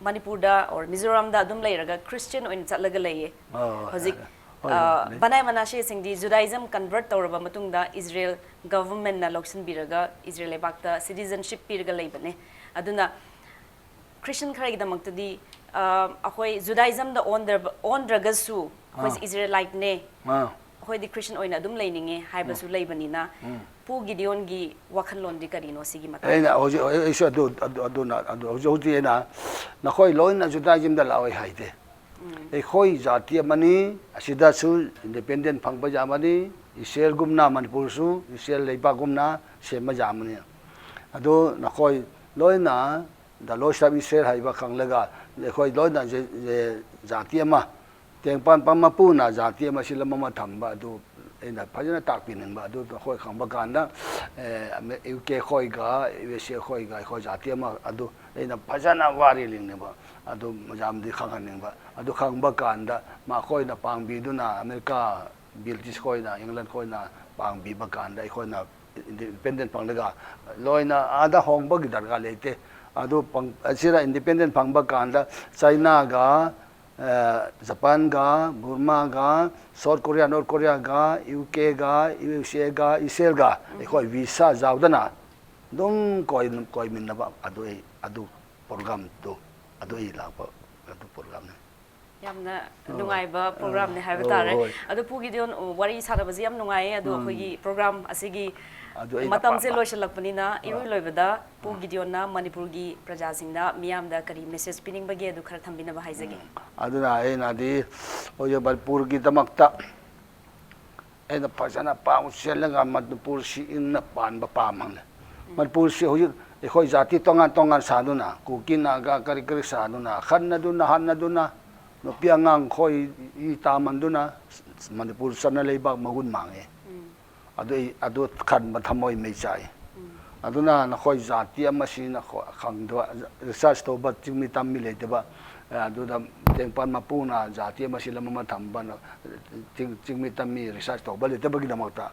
ꯃꯅꯤꯄꯨꯔꯗ ꯑꯣꯔ ꯃꯤꯖꯣꯔꯥꯝꯗ ꯑꯗꯨꯝ ꯂꯩꯔꯒ ꯈ꯭ꯔꯤꯁꯇꯤꯌꯟ ꯑꯣꯏꯅ ꯆꯠꯂꯒ ꯂꯩꯌꯦ꯫ ꯑꯣ, ꯍꯧꯖꯤꯛ ꯍꯣꯏ, ꯑ, ꯂꯩ꯫ ꯕꯅꯥꯏ ꯃꯅꯥꯁꯦꯁꯤꯡꯗꯤ ꯖꯨꯗꯥꯏꯖꯝ ꯀꯟꯚꯔꯠ ꯇꯧꯔꯕ ꯃꯇꯨꯡꯗ ꯏꯖꯔꯦꯜ ꯒꯚꯔꯟꯃꯦꯟꯠꯅ ꯂꯧꯁꯤꯟꯕꯤꯔꯒ ꯏꯖꯔꯦꯜ ꯂꯩꯕꯥꯛꯇ ꯁꯤꯇꯤꯖꯟꯁꯤꯞ ꯄꯤꯔꯒ ꯂꯩꯕꯅꯦ꯫ ꯑꯗꯨꯅ ꯈ꯭ꯔꯤꯁꯇꯤꯌꯟ ꯈꯔꯒꯤꯗꯃꯛꯇꯗꯤ ꯑ, ꯑꯩꯈꯣꯏ ꯖꯨꯗꯥꯏꯖꯝꯗ ꯑꯣꯟꯗ꯭ꯔꯕ- ꯑꯣꯟꯗ꯭ꯔꯒꯁꯨ ꯑꯩꯈꯣꯏꯁꯦ ꯑꯥ꯫ ꯏꯖꯔꯦꯂꯥꯏꯠꯅꯦ, ꯑꯥ꯫ ꯑꯩꯈꯣꯏꯗꯤ ꯈ꯭ꯔꯤꯁꯇꯤꯌꯟ ꯑꯣꯏꯅ ꯑꯗꯨꯝ ꯂꯩꯅꯤꯡꯉꯦ ꯍꯥꯏꯕꯁꯨ ꯂꯩꯕꯅꯤꯅ ꯎꯝ꯫ ꯄꯨ ꯒꯤꯗꯤꯌꯣꯟꯒꯤ ꯋꯥꯈꯜꯂꯣꯟꯗꯤ ꯀꯔꯤꯅꯣ ꯁꯤꯒꯤ ꯃꯇꯥꯡꯗ? ꯑꯩꯅ ꯍꯧꯖꯤꯛ ꯑꯩꯁꯨ ꯑꯗꯨ ꯑꯗꯨ- ꯑꯗꯨꯅ ꯑꯗꯨ ꯍꯧꯖꯤꯛ ꯍꯧꯖꯤꯛ ꯑꯩꯅ ꯅꯈꯣꯏ ꯂꯣꯏꯅ ꯖꯨꯗꯥꯏꯖꯝꯗ ꯂꯥꯛꯑꯣꯏ ꯍꯥꯏꯗꯦ꯫ ꯑꯩꯈꯣꯏ ꯖꯥꯇꯤ ꯑꯃꯅꯤ, ꯑꯁꯤꯗꯁꯨ ꯏꯟꯗꯤꯄꯦꯟꯗꯦꯟ ꯐꯪꯕ ꯌꯥꯕꯅꯤ꯫ ꯏꯁꯔꯦꯜꯒꯨꯝꯅ ꯃꯅꯤꯄꯨꯔꯁꯨ ꯏꯁꯔꯦꯜ ꯂꯩꯕꯥꯛꯒꯨꯝꯅ ꯁꯦꯝꯕ ꯌꯥꯕꯅꯤ꯫ ꯑꯗꯨ ꯅꯈꯣꯏ ꯂꯣꯏꯅ ꯗ ꯂꯣꯏꯁ ꯑꯣꯐ ꯏꯁꯔꯦꯜ ꯍꯥꯏꯕ ꯈꯪꯂꯒ ꯑꯩꯈꯣꯏ ꯂꯣꯏꯅ ꯖꯦ- ꯖꯦ- ꯖꯥꯇꯤ ꯑꯃ, ꯇꯦꯡꯄꯥꯟ ꯄꯥꯟ ꯃꯄꯨꯅ ꯖꯥꯇꯤ ꯑꯃ ꯁꯤꯜꯂꯝ ꯑꯃ ꯊꯝꯕ ꯑꯗꯨ ꯑꯩꯅ ꯐꯖꯅ ꯇꯥꯛꯄꯤꯅꯤꯡꯕ꯫ ꯑꯗꯨ ꯑꯩꯈꯣꯏ ꯈꯪꯕ ꯀꯥꯟꯗ, ꯑꯦ, ꯑꯃꯦ-, ꯌꯨ ꯀꯦ ꯈꯣꯏꯒ, ꯌꯨ ꯑꯦꯁ ꯑꯦ ꯈꯣꯏꯒ ꯑꯩꯈꯣꯏ ꯖꯥꯇꯤ ꯑꯃ ꯑꯗꯨ ꯑꯩꯅ ꯐꯖꯅ ꯋꯥꯔꯤ ꯂꯤꯡꯅꯤꯡꯕ꯫ ꯑꯗꯨ ꯃꯌꯥꯝꯗꯤ ꯈꯪꯍꯟꯅꯤꯡꯕ꯫ ꯑꯗꯨ ꯈꯪꯕ ꯀꯥꯟꯗ ꯃꯈꯣꯏꯅ ꯄꯥꯡꯕꯤꯗꯨꯅ, ꯑꯃꯦꯔꯤꯀꯥ, ꯕ꯭ꯔꯤꯇꯤꯁ ꯈꯣꯏꯅ, ꯏꯪꯂꯦꯟ ꯈꯣꯏꯅ ꯄꯥꯡꯕꯤꯕ ꯀꯥꯟꯗ ꯑꯩꯈꯣꯏꯅ ꯏꯟꯗꯤꯄꯦꯟꯗꯦꯟ ꯐꯪꯂꯒ ꯂꯣꯏꯅ ꯑꯥꯗ ꯍꯣꯡꯕꯒꯤ ꯗꯔꯀꯥꯔ ꯂꯩꯇꯦ꯫ ꯑꯗꯨ ꯐꯪ-, ꯑꯁꯤꯗ ꯏꯟꯗꯤꯄꯦꯟꯗꯦꯟ ꯐꯪꯕ ꯀꯥꯟꯗ ꯆꯥꯏꯅꯥꯒ, ꯑ, ꯖꯄꯥꯟꯒ, ꯕꯨꯔꯃꯥꯒ, ꯁꯥꯎꯠ ꯀꯣꯔꯤꯌꯥ, ꯅꯣꯔꯠ ꯀꯣꯔꯤꯌꯥꯒ, ꯌꯨ ꯀꯦꯒ, ꯌꯨ ꯑꯦꯁ ꯑꯦꯒ, ꯏꯁꯔꯦꯜꯒ ꯑꯩꯈꯣꯏ ꯚꯤꯁꯥ ꯌꯥꯎꯗꯅ ꯑꯗꯨꯝ ꯀꯣꯏ-, ꯀꯣꯏꯃꯤꯟꯅꯕ꯫ ꯑꯗꯨ ꯑꯩ, ꯑꯗꯨ ꯄ꯭ꯔꯣꯒ꯭ꯔꯥꯝꯗꯨ, ꯑꯗꯨ ꯑꯩ ꯂꯥꯛꯄ, ꯑꯗꯨ ꯄ꯭ꯔꯣꯒ꯭ꯔꯥꯝꯅꯤ꯫ ꯌꯥꯝꯅ ꯅꯨꯡꯉꯥꯏꯕ ꯄ꯭ꯔꯣꯒ꯭ꯔꯥꯝꯅꯦ ꯍꯥꯏꯕ ꯑꯣ, ꯇꯥꯔꯦ꯫ ꯍꯣꯏ꯫ ꯑꯗꯣ ꯄꯨ ꯒꯤꯗꯤꯌꯣꯟ, ꯋꯥꯔꯤ ꯁꯥꯟꯅꯕꯁꯦ ꯌꯥꯝ ꯅꯨꯡꯉꯥꯏꯌꯦ꯫ ꯑꯗꯣ ꯑꯩꯈꯣꯏꯒꯤ ꯄ꯭ꯔꯣꯒ꯭ꯔꯥꯝ ꯑꯁꯤꯒꯤ ꯑꯗꯨ ꯑꯩꯅ ꯃꯇꯝꯁꯦ ꯑꯄꯥꯝꯕ꯫ ꯂꯣꯏꯁꯤꯜꯂꯛꯄꯅꯤꯅ, ꯏꯔꯣꯏ ꯂꯣꯏꯕꯗ ꯄꯨ ꯒꯤꯗꯤꯌꯣꯟꯅ ꯃꯅꯤꯄꯨꯔꯒꯤ ꯄ꯭ꯔꯖꯥꯁꯤꯡꯗ, ꯃꯤꯌꯥꯝꯗ ꯀꯔꯤ ꯃꯦꯁꯦꯖ ꯄꯤꯅꯤꯡꯕꯒꯦ, ꯑꯗꯨ ꯈꯔ ꯊꯝꯕꯤꯅꯕ ꯍꯥꯏꯖꯒꯦ꯫ ꯑꯗꯨꯅ ꯑꯩꯅꯗꯤ ꯍꯧꯖꯤꯛ ꯃꯅꯤꯄꯨꯔꯒꯤꯗꯃꯛꯇ ꯑꯩꯅ ꯐꯖꯅ ꯄꯥꯎ ꯆꯦꯜꯂꯒ ꯃꯅꯤꯄꯨꯔꯁꯤ ꯏꯪꯅ ꯄꯥꯟꯕ ꯄꯥꯝꯃꯦ꯫ ꯃꯅꯤꯄꯨꯔꯁꯤ ꯍꯧꯖꯤꯛ ꯑꯩꯈꯣꯏ ꯖꯥꯇꯤ ꯇꯣꯉꯥꯟ ꯇꯣꯉꯥꯟ ꯁꯥꯗꯨꯅ, ꯀꯨꯀꯤ, ꯅꯥꯒꯥ, ꯀꯔꯤ ꯀꯔꯤ ꯁꯥꯗꯨꯅ, ꯈꯠꯅꯗꯨꯅ, ꯍꯥꯠꯅꯗꯨꯅ, ꯅꯨꯄꯤ ꯑꯉꯥꯡ ꯈꯣꯏ ꯏ ꯇꯥꯃꯟꯗꯨꯅ ꯃꯅꯤꯄꯨꯔ ꯆꯠꯅ ꯂꯩꯕꯥꯛ ꯃꯒꯨꯟ ꯃꯥꯡꯉꯦ꯫ ꯑꯗꯨ ꯑꯩ, ꯑꯗꯨ ꯈꯟꯕ ꯊꯃꯣꯏ ꯃꯩ ꯆꯥꯛꯏ꯫ ꯑꯗꯨꯅ ꯅꯈꯣꯏ ꯖꯥꯇꯤ ꯑꯃꯁꯤ ꯅꯈꯣꯏ ꯈꯪꯗꯕ, ꯔꯤꯁꯥꯔꯁ ꯇꯧꯕ ꯆꯤꯡꯃꯤ ꯇꯝꯃꯤ ꯂꯩꯇꯕ, ꯑꯗꯨꯗ ꯇꯦꯡꯄꯥꯟ ꯃꯄꯨꯅ ꯖꯥꯇꯤ ꯑꯃꯁꯤ ꯂꯝ ꯑꯃ ꯊꯝꯕ, ꯆꯤꯡ-, ꯆꯤꯡꯃꯤ ꯇꯝꯃꯤ ꯔꯤꯁꯥꯔꯁ ꯇꯧꯕ ꯂꯩꯇꯕꯒꯤꯗꯃꯛꯇ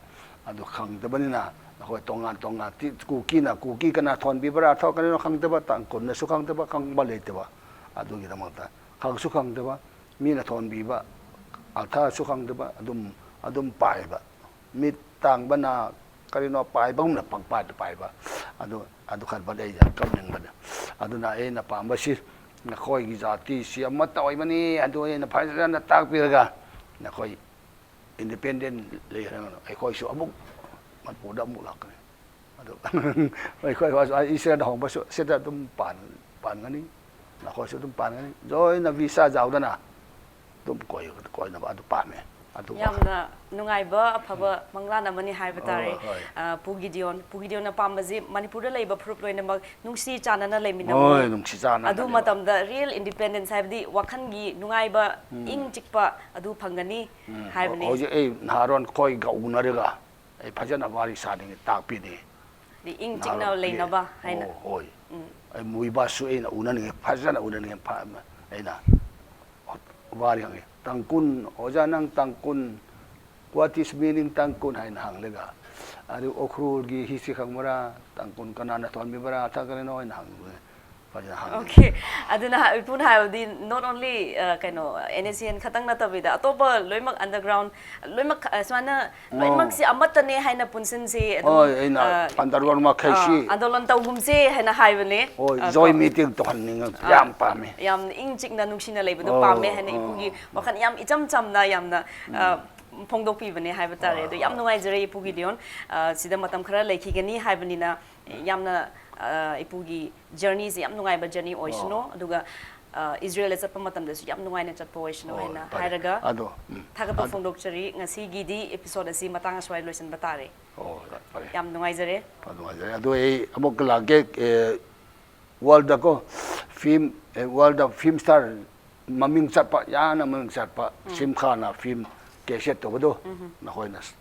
ꯑꯗꯨ ꯈꯪꯗꯕꯅꯤꯅ ꯅꯈꯣꯏ ꯇꯣꯉꯥꯟ ꯇꯣꯉꯥꯟ ꯇꯤ-, ꯀꯨꯀꯤꯅ ꯀꯨꯀꯤ ꯀꯅꯥ ꯊꯣꯟꯕꯤꯕ꯭ꯔꯥ, ꯊꯣ-, ꯀꯔꯤꯅꯣ ꯈꯪꯗꯕ, ꯇꯥꯡꯈꯨꯜꯅꯁꯨ ꯈꯪꯗꯕ, ꯈꯪꯕ ꯂꯩꯇꯕ꯫ ꯑꯗꯨꯒꯤꯗꯃꯛꯇ ꯈꯪꯁꯨ ꯈꯪꯗꯕ, ꯃꯤꯅ ꯊꯣꯟꯕꯤꯕ, ꯑꯔꯊꯁꯨ ꯈꯪꯗꯕ, ꯑꯗꯨꯝ, ꯑꯗꯨꯝ ꯄꯥꯏꯕ꯫ ꯃꯤꯠ ꯇꯥꯡꯕꯅ ꯀꯔꯤꯅꯣ ꯄꯥꯏꯕꯒꯨꯝꯅ ꯄꯪꯄꯥꯏꯗ ꯄꯥꯏꯕ꯫ ꯑꯗꯨ, ꯑꯗꯨ ꯈꯟꯕꯗ ꯑꯩ ꯌꯥꯝ ꯀꯞꯅꯤꯡꯕꯅꯦ꯫ ꯑꯗꯨꯅ ꯑꯩꯅ ꯄꯥꯝꯕꯁꯤ ꯅꯈꯣꯏꯒꯤ ꯖꯥꯇꯤꯁꯤ ꯑꯃꯠꯇ ꯑꯣꯏꯕꯅꯤ, ꯑꯗꯨ ꯑꯩꯅ ꯐꯖꯅ ꯇꯥꯛꯄꯤꯔꯒ ꯅꯈꯣꯏ ꯏꯟꯗꯤꯄꯦꯟꯗꯦꯟ ꯂꯩꯔꯒ ꯑꯩꯈꯣꯏꯁꯨ ꯑꯃꯨꯛ ꯃꯅꯤꯄꯨꯔꯗ ꯑꯃꯨꯛ ꯂꯥꯛꯀꯅꯤ꯫ ꯑꯗꯨ ꯑꯩꯈꯣꯏ ꯏꯁꯔꯦꯜꯗ ꯍꯣꯡꯕꯁꯨ ꯁꯤꯗ ꯑꯗꯨꯝ ꯄꯥꯟ-, ꯄꯥꯟꯒꯅꯤ, ꯅꯈꯣꯏꯁꯨ ꯑꯗꯨꯝ ꯄꯥꯟꯒꯅꯤ꯫ ꯂꯣꯏꯅ ꯚꯤꯁꯥ ꯌꯥꯎꯗꯅ ꯑꯗꯨꯝ ꯀꯣꯏ-, ꯀꯣꯏꯅꯕ ꯑꯗꯨ ꯄꯥꯝꯃꯦ꯫ ꯑꯗꯨ ꯌꯥꯝꯅ ꯅꯨꯡꯉꯥꯏꯕ ꯑꯐꯕ ꯃꯪꯂꯥꯟ ꯑꯃꯅꯤ ꯍꯥꯏꯕ ꯇꯥꯔꯦ꯫ ꯍꯣꯏ꯫ ꯑ, ꯄꯨ ꯒꯤꯗꯤꯌꯣꯟ, ꯄꯨ ꯒꯤꯗꯤꯌꯣꯟꯅ ꯄꯥꯝꯕꯁꯤ ꯃꯅꯤꯄꯨꯔꯗ ꯂꯩꯕ ꯐꯨꯔꯨꯞ ꯂꯣꯏꯅꯃꯛ ꯅꯨꯡꯁꯤ ꯆꯥꯟꯅꯅ ꯂꯩꯃꯤꯟꯅꯕ꯫ ꯍꯣꯏ, ꯅꯨꯡꯁꯤ ꯆꯥꯟꯅꯅ ꯑꯗꯨ ꯂꯩꯃꯤꯟꯅꯕ꯫ ꯃꯇꯝꯗ real independence ꯍꯥꯏꯕꯗꯤ ꯋꯥꯈꯜꯒꯤ ꯅꯨꯡꯉꯥꯏꯕ, ꯏꯪ ꯆꯤꯛꯄ ꯑꯗꯨ ꯐꯪꯒꯅꯤ ꯎꯝ, ꯍꯥꯏꯕꯅꯤ꯫ ꯍꯧꯖꯤꯛ ꯑꯩ ꯅꯍꯥꯔꯣꯟ ꯈꯣꯏꯒ ꯎꯅꯔꯒ ꯑꯩ ꯐꯖꯅ ꯋꯥꯔꯤ ꯁꯥꯅꯤꯡꯉꯤ, ꯇꯥꯛꯄꯤꯅꯤꯡꯉꯤ꯫ ꯍꯥꯏꯗꯤ ꯏꯪ ꯆꯤꯛꯅ ꯂꯩꯅꯕ ꯍꯥꯏꯅ꯫ ꯑꯣ, ꯍꯣꯏ꯫ ꯑꯩ ꯃꯨꯏꯕꯥꯁꯨ ꯑꯩꯅ ꯎꯅꯅꯤꯡꯉꯤ, ꯐꯖꯅ ꯎꯅꯅꯤꯡꯉꯤ꯫ ꯐ-, ꯑꯩꯅ ꯋꯥꯔꯤ ꯍꯪꯉꯤ, "ꯇꯥꯡꯀꯨꯟ, ꯑꯣꯖꯥ ꯅꯪ ꯇꯥꯡꯀꯨꯟ, what is meaning ꯇꯥꯡꯀꯨꯟ?" ꯍꯥꯏꯅ ꯍꯪꯂꯒ, ꯑꯗꯨ ꯎꯈ꯭ꯔꯨꯜꯒꯤ history ꯈꯪꯕ꯭ꯔꯥ, ꯇꯥꯡꯀꯨꯟ ꯀꯅꯥꯅ ꯊꯣꯟꯕꯤꯕ꯭ꯔꯥ, ꯊꯥ ꯀꯔꯤꯅꯣ ꯍꯥꯏꯅ ꯍꯪꯕꯅꯦ꯫ ꯐꯖꯅ ꯍꯪꯉꯤ꯫ Okay꯫ ꯑꯗꯨꯅ ꯍꯥꯏ-, ꯏꯄꯨꯅ ꯍꯥꯏꯕꯗꯤ not only, ꯑ, ꯀꯩꯅꯣ, NSCN ꯈꯛꯇꯪ ꯅꯠꯇꯕꯤꯗ ꯑꯇꯣꯞꯄ ꯂꯣꯏꯅꯃꯛ underground ꯂꯣꯏꯅꯃꯛ, ꯑ, ꯁꯨꯃꯥꯏꯅ ꯂꯣꯏꯅꯃꯛꯁꯤ ꯑꯃꯠꯇꯅꯦ ꯍꯥꯏꯅ ꯄꯨꯟꯁꯤꯟꯁꯤ ꯑꯗꯨꯝ, ꯍꯣꯏ, ꯑꯩꯅ ꯑ, underground ꯃꯈꯩꯁꯤ ꯑ, ꯑꯟꯗꯣꯂꯟ ꯇꯧꯒꯨꯝꯁꯦ ꯍꯥꯏꯅ ꯍꯥꯏꯕꯅꯦ꯫ ꯍꯣꯏ, ꯑ, joy ꯀꯣ꯫ meeting ꯇꯧꯍꯟꯅꯤꯡꯉꯤ, ꯑ, ꯌꯥꯝ ꯄꯥꯝꯃꯦ꯫ ꯌꯥꯝꯅ ꯏꯪ ꯆꯤꯛꯅ ꯅꯨꯡꯁꯤꯅ ꯂꯩꯕꯗꯣ ꯑꯣ, ꯄꯥꯝꯃꯦ ꯍꯥꯏꯅ ꯑꯣ, ꯏꯄꯨꯒꯤ ꯑꯣ꯫ ꯋꯥꯈꯜ ꯌꯥꯝ ꯏꯆꯝ ꯆꯝꯅ ꯌꯥꯝꯅ, ꯑ, ꯐꯣꯡꯗꯣꯛꯄꯤꯕꯅꯦ ꯍꯥꯏꯕ ꯇꯥꯔꯦ꯫ ꯍꯣꯏ, ꯑꯗꯣ ꯌꯥꯝ ꯍꯣꯏ꯫ ꯅꯨꯡꯉꯥꯏꯖꯔꯦ ꯏꯄꯨ ꯒꯤꯗꯤꯌꯣꯟ꯫ ꯑ, ꯁꯤꯗ ꯃꯇꯝ ꯈꯔ ꯂꯩꯈꯤꯒꯅꯤ ꯍꯥꯏꯕꯅꯤꯅ ꯌꯥꯝꯅ, ꯑ, ꯏꯄꯨꯒꯤ journeyꯁꯦ ꯌꯥꯝ ꯅꯨꯡꯉꯥꯏꯕ journey ꯑꯣꯏꯁꯅꯨ꯫ ꯑꯣ꯫ ꯑꯗꯨꯒ, ꯑ, ꯏꯖꯔꯦꯜꯗ ꯆꯠꯄ ꯃꯇꯝꯗꯁꯨ ꯌꯥꯝ ꯅꯨꯡꯉꯥꯏꯅ ꯆꯠꯄ ꯑꯣꯏꯁꯅꯨ ꯍꯣꯏ, ꯍꯥꯏꯅ ꯐꯔꯦ꯫ ꯍꯥꯏꯔꯒ ꯑꯗꯣ, ꯎꯝ, ꯊꯥꯒꯠꯄ ꯑꯗꯣ꯫ ꯐꯣꯡꯗꯣꯛꯆꯔꯤ꯫ ꯉꯁꯤꯒꯤꯗꯤ episode ꯑꯁꯤ ꯃꯇꯥꯡ ꯑꯁ꯭ꯋꯥꯏ ꯂꯣꯏꯁꯤꯟꯕ ꯇꯥꯔꯦ꯫ ꯍꯣꯏ, ꯍꯣꯏ, ꯐꯔꯦ꯫ ꯌꯥꯝ ꯅꯨꯡꯉꯥꯏꯖꯔꯦ꯫ ꯌꯥꯝ ꯅꯨꯡꯉꯥꯏꯖꯔꯦ꯫ ꯑꯗꯣ ꯑꯩ ꯑꯃꯨꯛꯀ ꯂꯥꯛꯀꯦ, ꯑꯦ, worldꯗꯀꯣ, film, ꯑꯦ, worldꯗ film star ꯃꯃꯤꯡ ꯆꯠꯄ, ꯌꯥꯝꯅ ꯃꯃꯤꯡ ꯆꯠꯄ, ꯁꯤꯝ ꯈꯥꯟꯅ film cassette ꯇꯧꯕꯗꯣ, ꯅꯈꯣꯏꯅ ꯁ-,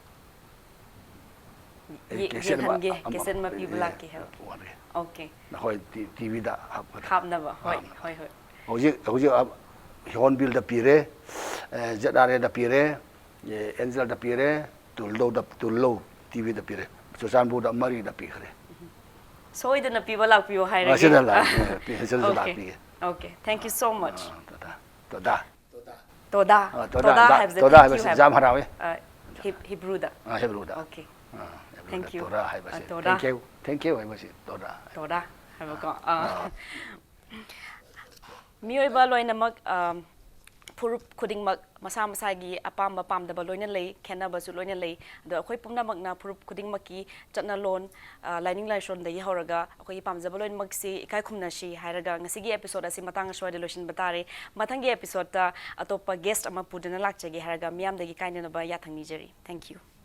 ꯑꯩ ꯌꯦ-, cassette ꯑꯃ, ꯌꯦꯡꯍꯟꯒꯦ, ꯑꯃ, cassette ꯑꯃ ꯄꯤꯕ ꯑꯦ, ꯂꯥꯛꯀꯦ, ꯍꯣꯏ꯫ ꯋꯥꯠꯂꯤ꯫ Okay꯫ ꯅꯈꯣꯏ ꯇꯤ-, TVꯗ ꯍꯥꯞꯀꯗ꯭ꯔꯥ? ꯍꯥꯞꯅꯕ, ꯍꯣꯏ, ꯍꯥꯞꯅꯕ꯫ ꯍꯣꯏ, ꯍꯣꯏ꯫ ꯍꯧꯖꯤꯛ, ꯍꯧꯖꯤꯛ ꯑ, Hornbillꯗ ꯄꯤꯔꯦ, ꯑꯦ, ZRAꯗ ꯄꯤꯔꯦ, ꯑꯦ, Angelꯗ ꯄꯤꯔꯦ, ꯇꯨꯜꯂꯧꯗ, ꯇꯨꯜꯂꯧ TVꯗ ꯄꯤꯔꯦ, ꯆꯨꯔꯆꯥꯟꯄꯨꯔꯗ ꯃꯔꯤꯗ ꯄꯤꯈ꯭ꯔꯦ꯫ ꯁꯣꯏꯗꯅ ꯄꯤꯕ ꯂꯥꯛꯄꯤꯌꯣ ꯍꯥꯏꯔꯒꯦ꯫ ꯑꯁꯤꯗ ꯂꯥꯛ-, ꯑꯦ, ꯄꯤ-, ꯑꯁꯤꯗꯁꯨ Okay꯫ ꯂꯥꯛꯄꯤꯒꯦ꯫ Okay, thank you so much꯫ ꯑ, ꯇꯣꯗꯥ, ꯇꯣꯗꯥ꯫ ꯇꯣꯗꯥ꯫ ꯑ, ꯇꯣꯗꯥ ꯇꯣꯗꯥ, ꯍꯥꯏꯕꯁꯦ ꯇꯣꯗꯥ thank you ꯍꯥꯏꯕꯁꯦ ꯍꯥꯏꯕꯗ ꯌꯥꯝ ꯍꯔꯥꯎꯋꯦ꯫ ꯑ, ꯍꯤꯞ-, ꯍꯤꯕ꯭ꯔꯨꯗ꯫ ꯑ, ꯍꯤꯕ꯭ꯔꯨꯗ꯫ Okay꯫ ꯑ, ꯍꯤꯕ꯭ꯔꯨꯗ Thank you꯫ ꯇꯣꯔꯥ ꯍꯥꯏꯕꯁꯦ꯫ ꯑ, ꯇꯣꯔꯥ꯫ Thank you, thank you ꯍꯥꯏꯕꯁꯦ ꯇꯣꯔꯥ꯫ ꯇꯣꯗꯥ ꯍꯥꯏꯕꯀꯣ꯫ ꯑ꯫ ꯑ꯫ ꯃꯤꯑꯣꯏꯕ ꯂꯣꯏꯅꯃꯛ, ꯑ, ꯐꯨꯔꯨꯞ ꯈꯨꯗꯤꯡꯃꯛ ꯃꯁꯥ ꯃꯁꯥꯒꯤ ꯑꯄꯥꯝꯕ ꯄꯥꯝꯗꯕ ꯂꯣꯏꯅ ꯂꯩ, ꯈꯦꯠꯅꯕꯁꯨ ꯂꯣꯏꯅ ꯂꯩ꯫ ꯑꯗꯣ ꯑꯩꯈꯣꯏ ꯄꯨꯝꯅꯃꯛꯅ ꯐꯨꯔꯨꯞ ꯈꯨꯗꯤꯡꯃꯛꯀꯤ ꯆꯠꯅꯂꯣꯟ, ꯑ, ꯂꯥꯏꯅꯤꯡ ꯂꯥꯏꯁꯣꯟꯗꯒꯤ ꯍꯧꯔꯒ ꯑꯩꯈꯣꯏꯒꯤ ꯄꯥꯝꯖꯕ ꯂꯣꯏꯅꯃꯛꯁꯤ ꯏꯀꯥꯏ ꯈꯨꯝꯅꯁꯤ ꯍꯥꯏꯔꯒ ꯉꯁꯤꯒꯤ episode ꯑꯁꯤ ꯃꯇꯥꯡ ꯑꯁ꯭ꯋꯥꯏꯗ ꯂꯣꯏꯁꯤꯟꯕ ꯇꯥꯔꯦ꯫ ꯃꯊꯪꯒꯤ episodeꯇ ꯑꯇꯣꯞꯄ guest ꯑꯃ ꯄꯨꯗꯨꯅ ꯂꯥꯛꯆꯒꯦ ꯍꯥꯏꯔꯒ ꯃꯤꯌꯥꯝꯗꯒꯤ ꯀꯥꯏꯅꯅꯕ ꯌꯥꯊꯪ ꯅꯤꯖꯔꯤ꯫ Thank you꯫